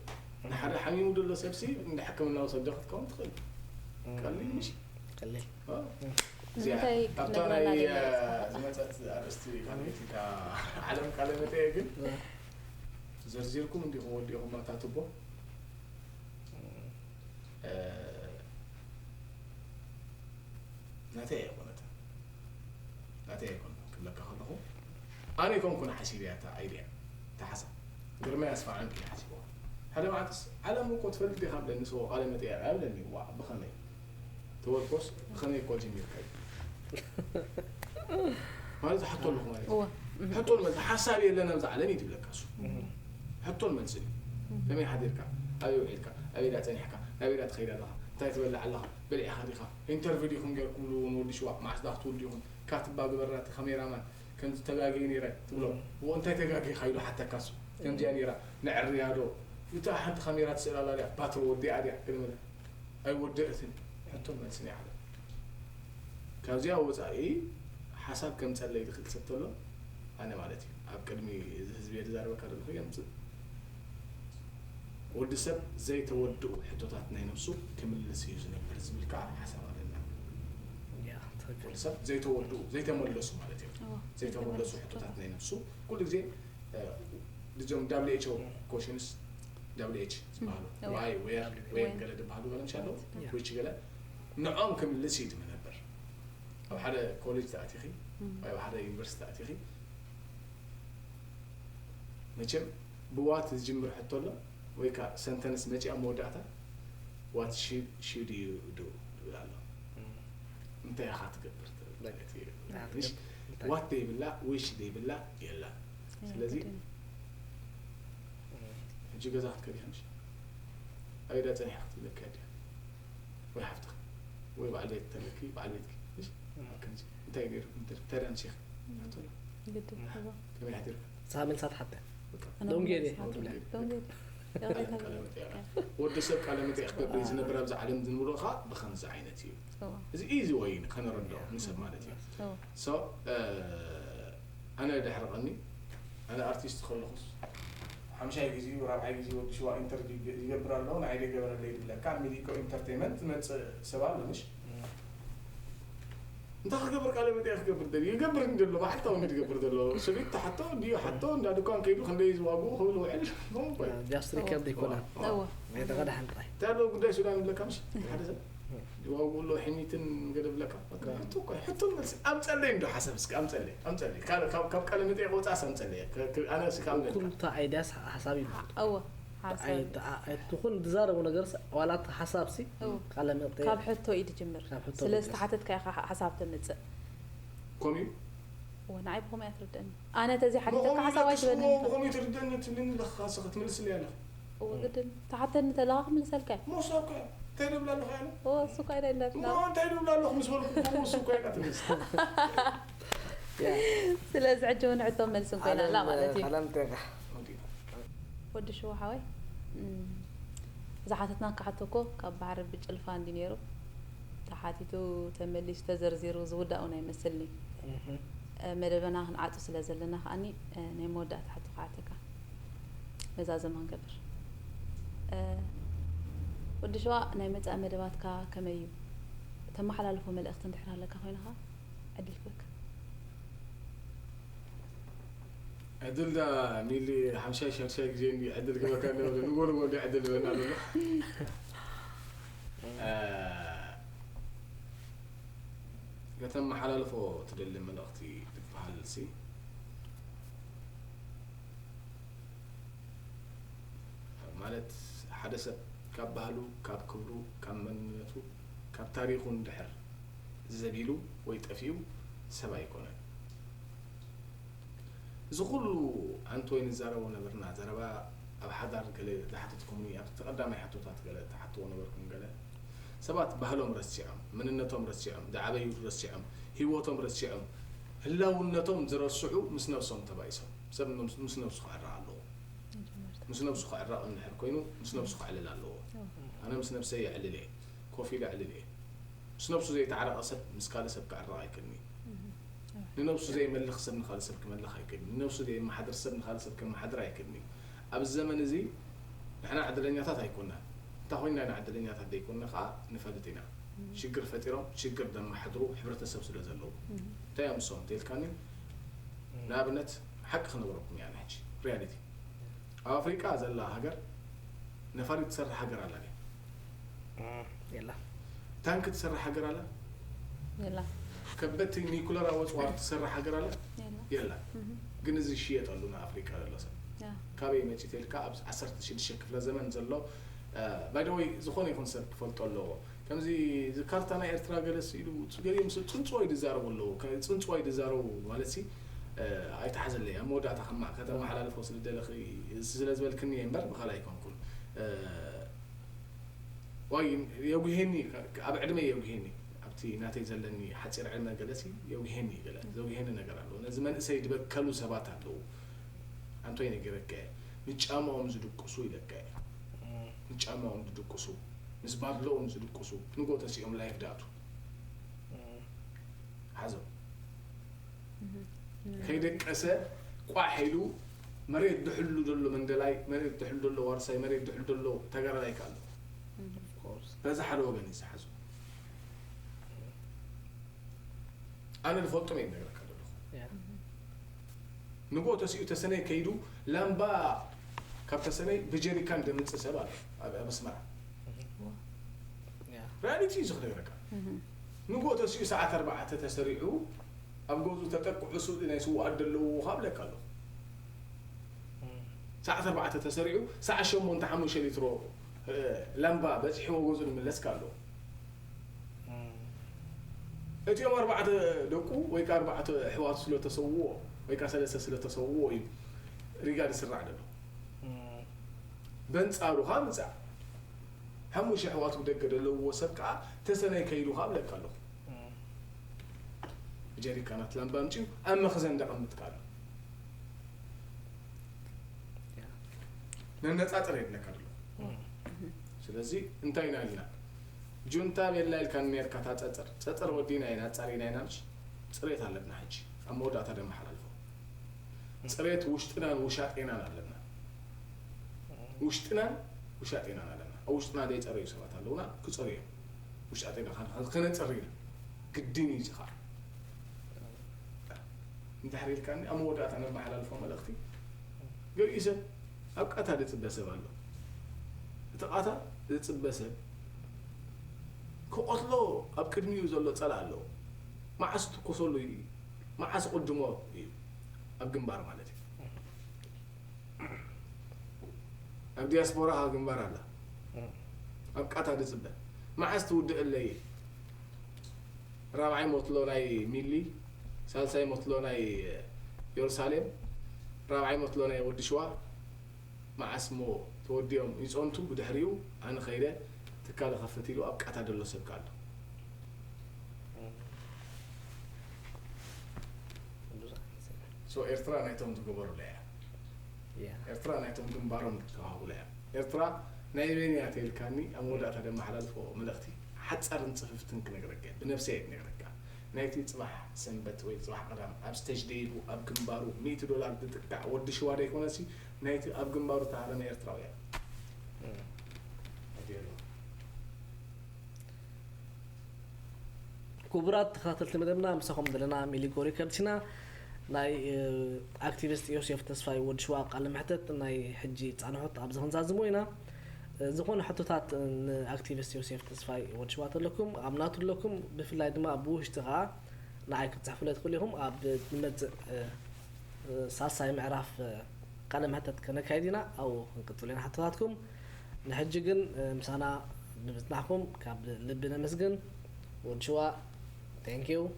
ንሓደ ሓሚሙ ዘሎ ሰብሲ እንዳ ሕክምና ወሰዶ ክትከውን ትኽእል። ቀሊል ምሽ? ቀሊል። እ? እዚኣ፣ እንታይ ኣብታ ናይ፣ ክትነግረና ደሊኻ ኢኻ? ዝመጸት ኣርእስቲ ካልኦት ኢልካ ዓለም ቃለ መጠየቅ ግን እ። ዘርዚርኩም እንዲኹም ወዲኹም ኣታ ትቦ። እ፣ ናተይ ኣይኮነትን። ናተይ ኣይኮነትን ክብለካ ከለኹ፣ ኣነ ኣይኮንኩን ሓሲበያ እታ ኣይድያ፣ እታ ሓሳብ። ግርማይ ኣስፋ ዓንቂ እዩ ሓሲብዋ። ሓደ መዓልትስ፣ "ዓለም እኮ ትፈልጥ ዲኻ?" ብለኒ፣ ሰው ቃለ መጠየቅ ኣብለኒ፣ "ዋእ፣ ብኸመይ?" ተወርኮስ፣ "ብኸመይ እኮ ጀሚርካ?" እዩ። ማለት ሕቶ ኣለኹ ማለት እዩ። እወ። ሕቶ ንመልሲ፣ ሓሳብ የለን ኣብዛ ዓለም እዩ ትብለካ እሱ። እህ። ሕቶ ንመልሲ እዩ። እህ። ከመይ ሓዲርካ? ኣበይ ውዒልካ? ኣበይ ዳ ጸኒሕካ? ናበይ ዳ ትኸይድ ኣለኻ? እንታይ ትበልዕ ኣለኻ? በሊዕኻ ዲኻ? ኢንተርቪው ዲኹም ገይርኩምሉ እውን ወዲ ሽዋ? መዓስ ዳ ክትውልዱ ኢኹም? ካትባ ግበራቲ ካሜራማን፣ ከምዚ ተጋግየ ነይረ ትብሎ። እዎ እንታይ ተጋጊኻ ኢሉ ሓተካ እሱ። ከምዚኣ ነይራ፣ ነዕርያ ዶ? እታ ሓንቲ ካሜራ ትስእል ኣላ ድያ? ባትሪ ወዲኣ ድያ? ገለ መለ። ኣይወደእትን። ሕቶን መልስን ይዓለም። ካብዚኣ ወጻኢ ሓሳብ ከም ጸለይ ዝኽእል ሰብ ተሎ ኣነ ማለት እዩ። ኣብ ቅድሚ እዚ ህዝቢ እየ ዝዛረበካ ዘለኹ የምጽእ። ወዲ ሰብ ዘይተወድኡ ሕቶታት ናይ ነብሱ ክምልስ እዩ ዝነብር ዝብል ከዓ ሓሳብ ኣለና። ያ ትኽክል። ወዲ ሰብ ዘይተወድኡ ዘይተመለሱ ማለት እዩ። እዎ፣ ዘይተመለሱ ዘይተመለሱ ሕቶታት ናይ ነብሱ ኩሉ ግዜ እ፣ እዞም ዳብሊው ኤች ኦ ኮሽንስ ዳብሊው ኤች ዝበሃሉ እዎ። ዋይ ዌር ዳብሊው ኤች። ዌን ዌን። ገለ ዝበሃሉ ገለ ምሻለው ያ። ዊች ገለ ንዖም ክምልስ እዩ ዝነብር። ኣብ ሓደ ኮሌጅ ተኣቲኺ እም። ወይ ኣብ ሓደ ዩኒቨርሲቲ ተኣቲኺ መቸም ብዋት ዝጅምር ሕቶ ኣሎ ወይ ከዓ ሰንተንስ መፂኣ መወዳእታ ዋት ሹድ ዩ ዱ ትብል ኣሎ። እንታይ ኢኻ ትገብር ትብል ማለት እዩ። እንታይ ምሽ ትገብር? እንታይ? ዋት ደይብላ ዊሽ ደይብላ የላ። ስለዚ ግድን። ሕጂ ገዛ ክትከዲ ኢኻ ምሽ ኣበይ ዳ ፀኒሕካ ክትብለካ ድያ ወይ ሓፍትኻ ወይ በዓል ቤት ተለኪ በዓል ቤትኪ ምሽ ከምዚ እንታይ ገይሩ እንታይ እንታይ ዳ ንሲኻ ትብሎ ግድን። እዎ። ከመይ ሓዲርካ ንስኻ መልሳ ትሓተ በቃ ኣነ ዶንጌ እውን ድየ መልሲ ትብለ? ሓተካ። ዶንጌ ድየ። ቃለ መጠየቕ ወዲ ሰብ ቃለ መጠየቕ ክገብር ዝነብር ኣብዚ ዓለም ዝንብሮ ከዓ ብኸምዚ ዓይነት እዩ። እዎ። እዚ ኢዚ ወይ ከነረድኦ ንሰብ ማለት እዩ። እዎ። ሶ ኣነ ድሕሪ ቀኒ ኣነ ኣርቲስት ከለኹስ ሓምሻይ ግዜ ራብዓይ ግዜ ወዲ ሽዋ ኢንተርቪው ይገብር ኣሎ ናይ ደገበረለይ ይብለካ ሚሊኮ ኢንተርቴንመንት ዝመፅእ ሰብ ኣሎ ምሽ እንታይ ክገብር ቃለ መጠየቕ ክገብር ደልዩ ይገብር እንደሎ ባዕልታዊ እንዲ ዝገብር ዘሎ ሰበይቲ ሓቶ እንዲዮ ሓቶ እንዳ ድኳን ከይዱ ክንደይ ዝዋግኡ ክብል ውዕል ጃስትሪከር ዘይኮነ እዎ። ናይ ተቐዳሕን ጥራይ እንታይ ኣለዎ ጉዳይ ሱዳን ይብለካ ምሽ ሓደ ሰብ ይዋግኡ ኣለዎ ሕሚትን ገለ ብለካ ሕቶ እኮ ሕቶ መልሲ ኣምፀለይ እንዶ ሓሳብ እስኪ ኣምፀለይ ኣምፀለይ ካብ ቃለ መጠየቕ ወፃእስ ኣምፀለይ ኣነ እስኪ ኣምፀለይ ኩሉ ኣይዲያስ ሓሳብ ይብሃል እዎ ኣይትኹን ዝዛረቡ ነገር ዋላ ሓሳብ ሲ እዎ። ቃለ መጠየቕ ካብ ሕቶ እዩ ትጅምር ካብ ሕቶ ስለ መለስ። ዝተሓተትካ ኢኻ ሓሳብ ተምፅእ ከምኡ እዎ ንዓይ ብኸመይ ኣትርድእኒ ኣነ ተዚ ሓቲተካ ሓሳብ ኣይትበልኒ ኢኻ ብኸመይ ትርድእኒ ትብልኒ ኣለኻ ክትምልስለይ ኣለኻ እዎ ግድን ተሓተኒ ተለኻ ክምልሰልካ እዩ ሞሳኳ እንታይ ደብላ ኣለኻ ያለ እዎ እሱ እኳ ኢለ ኣለና እንታይ ደብላ ኣለኹ ምስ በልኩ እሱ እኳ ኢላ ትምልስ ስለዚ ሕጂ እውን ሕቶ መልሲ እንኮይና ኣላ ማለት እዩ ቃለ መጠየቕ ወዲ ሽዋ ሓወይ እም፣ ዝሓተትና ክሓቶ እኮ ካብ ባሕሪ ብጭልፋ እንዲ ነይሩ ተሓቲቱ ተመሊሱ ተዘርዚሩ ዝውዳእ እውን ኣይመስልኒ እ፣ መደበና ክንዓፁ ስለ ዘለና ከዓኒ እ፣ ናይ መወዳእታ ሕቶ ክሓተካ መዛዘማ ንገብር እ፣ ወዲ ሽዋ ናይ መፃኢ መደባትካ ከመይ እዩ ተመሓላልፎ መልእኽቲ እንድሕር ኣለካ ኮይንኻ ዕድል ክበካ ዕድል ዳ ሚሊ ሓምሻይ ሻድሻይ ግዜ እንዲ ዕድል ክበካ እንደ ንጎ ንጎ እንዲ ዕድል ዝበና ዘሎ ከተመሓላልፎ ትደሊ መልእኽቲ ዝበሃል ሲ ማለት ሓደ ሰብ ካብ ባህሉ ካብ ክብሩ ካብ መንነቱ ካብ ታሪኹ እንድሕር ዘቢሉ ወይ ጠፊኡ ሰብ ኣይኮነን። እዚ ኩሉ ኣንቶይ ንዛረቦ ነበርና ዘረባ ኣብ ሓዳር ገለ ዝሓተትኩምኒ ኣብቲ ቀዳማይ ሕቶታት ገለ ትሓትዎ ነበርኩም ገለ ሰባት ባህሎም ረሲዖም መንነቶም ረሲዖም ዝዓበይሉ ረሲዖም ሂወቶም ረሲዖም ህላውነቶም ዝረስዑ ምስ ነብሶም ተባኢሶም ሰብ ምስ ነብሱ ክዕረቕ ኣለዎ ምስ ነብሱ ክዕረቕ እንድሕር ኮይኑ ምስ ነብሱ ክዕልል ኣለዎ ኣነ ምስ ነብሰይ የዕልል እየ ኮፍ ኢለ ዕልል እየ ምስ ነብሱ ዘይተዓረቐ ሰብ ምስ ካልእ ሰብ ክዕረቕ ኣይክእልን እዩ ንነብሱ ዘይመልኽ ሰብ ንኻልእ ሰብ ክመልኽ ኣይክእልን እዩ። ንነብሱ ዘየመሓድር ሰብ ንኻልእ ሰብ ከመሓድር ኣይክእልን እዩ። ኣብዚ ዘመን እዚ ንሕና ዕድለኛታት ኣይኮናን። እንተ ኾይንና ኢና ዕድለኛታት ዘይኮንና ኸዓ ንፈልጥ ኢና። ሽግር ፈጢሮም ሽግር ዘመሓድሩ ሕብረተሰብ ስለ ዘለዉ። እንታይ እዮም ንሶም እንተ ኢልካኒ ንኣብነት ሓቂ ክነግረኩም እየ ኣነ ሕጂ ሪያሊቲ። ኣብ ኣፍሪቃ ዘላ ሃገር ነፋሪት ትሰርሕ ሃገር ኣላ ድያ? የላ ታንክ ትሰርሕ ሃገር ኣላ? የላ ከበድቲ ኒኩለር ኣወፅዋር ትሰርሕ ሃገር ኣላ? የላ የላ። ግን እዚ ዝሽየጠሉ ንኣፍሪቃ ዘሎ ሰብ ካበይ መፂ ተልካ ኣብ ዓሰርተ ሽዱሽተ ክፍለ ዘመን ዘሎ ባይደወይ ዝኾነ ይኹን ሰብ ክፈልጦ ኣለዎ። ከምዚ እዚ ካርታ ናይ ኤርትራ ገለ ስኢሉ ገሊኦም ሰብ ፅንፅዋይ ዝዛረቡ ኣለዉ። ፅንፅዋይ ዝዛረቡ ማለት ሲ ኣይተሓዘለይ ኣብ መወዳእታ ከማ ከተመሓላልፎ ስለደለኺ ስለዝበልክኒ እየ እምበር ብኻልእ ኣይኮንኩን። ዋይ የጉሄኒ፣ ኣብ ዕድመ የጉሄኒ፣ ኣብቲ ናተይ ዘለኒ ሓፂር ዕድመ ገለሲ የጉሄኒ፣ ገለ ዘጉሄኒ ነገር ኣለዎ። ነዚ መንእሰይ ዝበከሉ ሰባት ኣለዉ። ኣንቶይ ነጊረካ እየ፣ ንጫማኦም ዝድቅሱ ኢለካ እየ። ንጫማኦም ዝድቅሱ፣ ምስ ባድለኦም ዝድቅሱ፣ ንጎ ተሲኦም ላይፍ ዳቱ ሓዞ። ከይደቀሰ ቋሕ ኢሉ መሬት ድሕሉ ዘሎ መንደላይ፣ መሬት ድሕሉ ዘሎ ዋርሳይ፣ መሬት ድሕሉ ዘሎ ተጋራላይ ካሎ በዛ ሓደ ወገን እዩ ዝሓዞ። ኣነ ዝፈልጦም እየ ነገረካ ዘለኹ። ንጎ ተሲኡ ተሰነይ ከይዱ ላምባ ካብ ተሰነይ ብጀሪካን ደምጽእ ሰብ ኣሎ ኣብ ኣስመራ። ሪያሊቲ እዩ ዝኽነግረካ። ንጎ ተሲኡ ሰዓት ኣርባዕተ ተሰሪዑ ኣብ ገዝኡ ተጠቅዑ ስእሊ ናይ ስውኣት ዘለዉ ካብ ለካ ኣለኹ። ሰዓት ኣርባዕተ ተሰሪዑ ሰዓት ሸሞንተ ሓሙሽተ ሊትሮ ላምባ በፂሕዎ ገዝኡ ንምለስካ ኣለዎ። እቲኦም ኣርባዕተ ደቁ ወይ ከዓ ኣርባዕተ ኣሕዋቱ ስለተሰውዎ ወይ ከዓ ሰለስተ ስለተሰውዎ እዩ ሪጋ ዝስራዕ ዘሎ። በንፃሩ ከዓ ምፃእ ሓሙሽተ ኣሕዋቱ ብደገ ዘለውዎ ሰብ ከዓ ተሰነይ ከይዱ ከዓ ብለካ ኣለኹ። ጀሪካናት ላምባ ኣምፅኡ ኣብ መኽዘን እንዳቐምጥካ ኣሎ። ነነፃፅር የድለካ ኣሎ። ስለዚ እንታይ ኢና ኢልና ጁንታ ቤላ ኢልካ ኔርካ ታፀፅር ፀፅር ወዲና ኢና ኣፃሪና ኢና ምሽ ፅሬት ኣለብና ሕጂ ኣብ መወዳእታ ደመሓላልፎ ፅሬት ውሽጥናን ውሻጤናን ኣለና። ውሽጥናን ውሻጤናን ኣለና። ኣብ ውሽጥና ዘይፀረዩ ሰባት ኣለውና ክፀርዮም ውሻጤና ከነፅሪ ኢና ግድን እዩ። እዚ ከዓ እንድሕር ኢልካኒ ኣብ መወዳእታ ነመሓላልፎ መልእኽቲ ገሊኡ ሰብ ኣብ ቃታ ዝፅበ ሰብ ኣሎ። እቲ ቃታ ዝፅበ ሰብ ክቐትሎ ኣብ ቅድሚኡ ዘሎ ፀላ ኣለዎ። መዓስ ትኩሰሉ እዩ፣ መዓስ ቅድሞ እዩ ኣብ ግንባር ማለት እዩ። ኣብ ዲያስፖራ ግንባር ኣላ ኣብ ቃታ ዝፅበ መዓስ ትውድእ ኣለይ። ራብዓይ ሞትሎ ናይ ሚሊ፣ ሳልሳይ ሞትሎ ናይ የሩሳሌም፣ ራብዓይ ሞትሎ ናይ ወዲ ሽዋ። መዓስ ሞ ተወዲኦም ይፀንቱ ብድሕሪኡ ኣነ ከይደ ትካል ከፍት ኢሉ ኣብ ቃታ ዘሎ ሰብ ኣሎ። ሶ ኤርትራ ናይቶም ዝገበሩላ እያ። ኤርትራ ናይቶም ግንባሮም ዝተዋህቡላ እያ። ኤርትራ ናይ መን እያ ተይልካኒ ኣብ መወዳእታ ደመሓላልፎ መልእኽቲ ሓፃርን ፅፍፍትን ክነግረካ እየ። ብነብሰይ እየ ክነግረካ። ናይቲ ፅባሕ ሰንበት ወይ ፅባሕ ቀዳም ኣብ ስተጅ ደይቡ ኣብ ግንባሩ ሚእቲ ዶላር ዝጥቃዕ ወዲ ሽዋ ደይኮነሲ ናይቲ ኣብ ግንባሩ ተሃረመ ኤርትራዊ እያ። ክቡራት ተኸታተልቲ መደብና ምሳኹም ዘለና ሚሊጎ ሪከርድስ ኢና። ናይ ኣክቲቪስት ዮሴፍ ተስፋይ ወዲ ሽዋ ቃለ መሕተት ናይ ሕጂ ፃንሖት ኣብዚ ክንዛዝሞ ኢና። ዝኾነ ሕቶታት ንኣክቲቪስት ዮሴፍ ተስፋይ ወዲ ሽዋ ተለኩም ኣብ ናቱ ኣለኩም ብፍላይ ድማ ብውሽጢ ከዓ ንዓይ ክትፅሕፉለይ ትኽእሉ ኢኹም ኣብ ንመፅእ ሳልሳይ ምዕራፍ ቃለ መሕተት ከነካይድ ኢና ኣብኡ ክንቅፅል ኢና ሕቶታትኩም ንሕጂ ግን ምሳና ብምፅናሕኩም ካብ ልቢ ነመስግን ወዲ ሽዋ thank you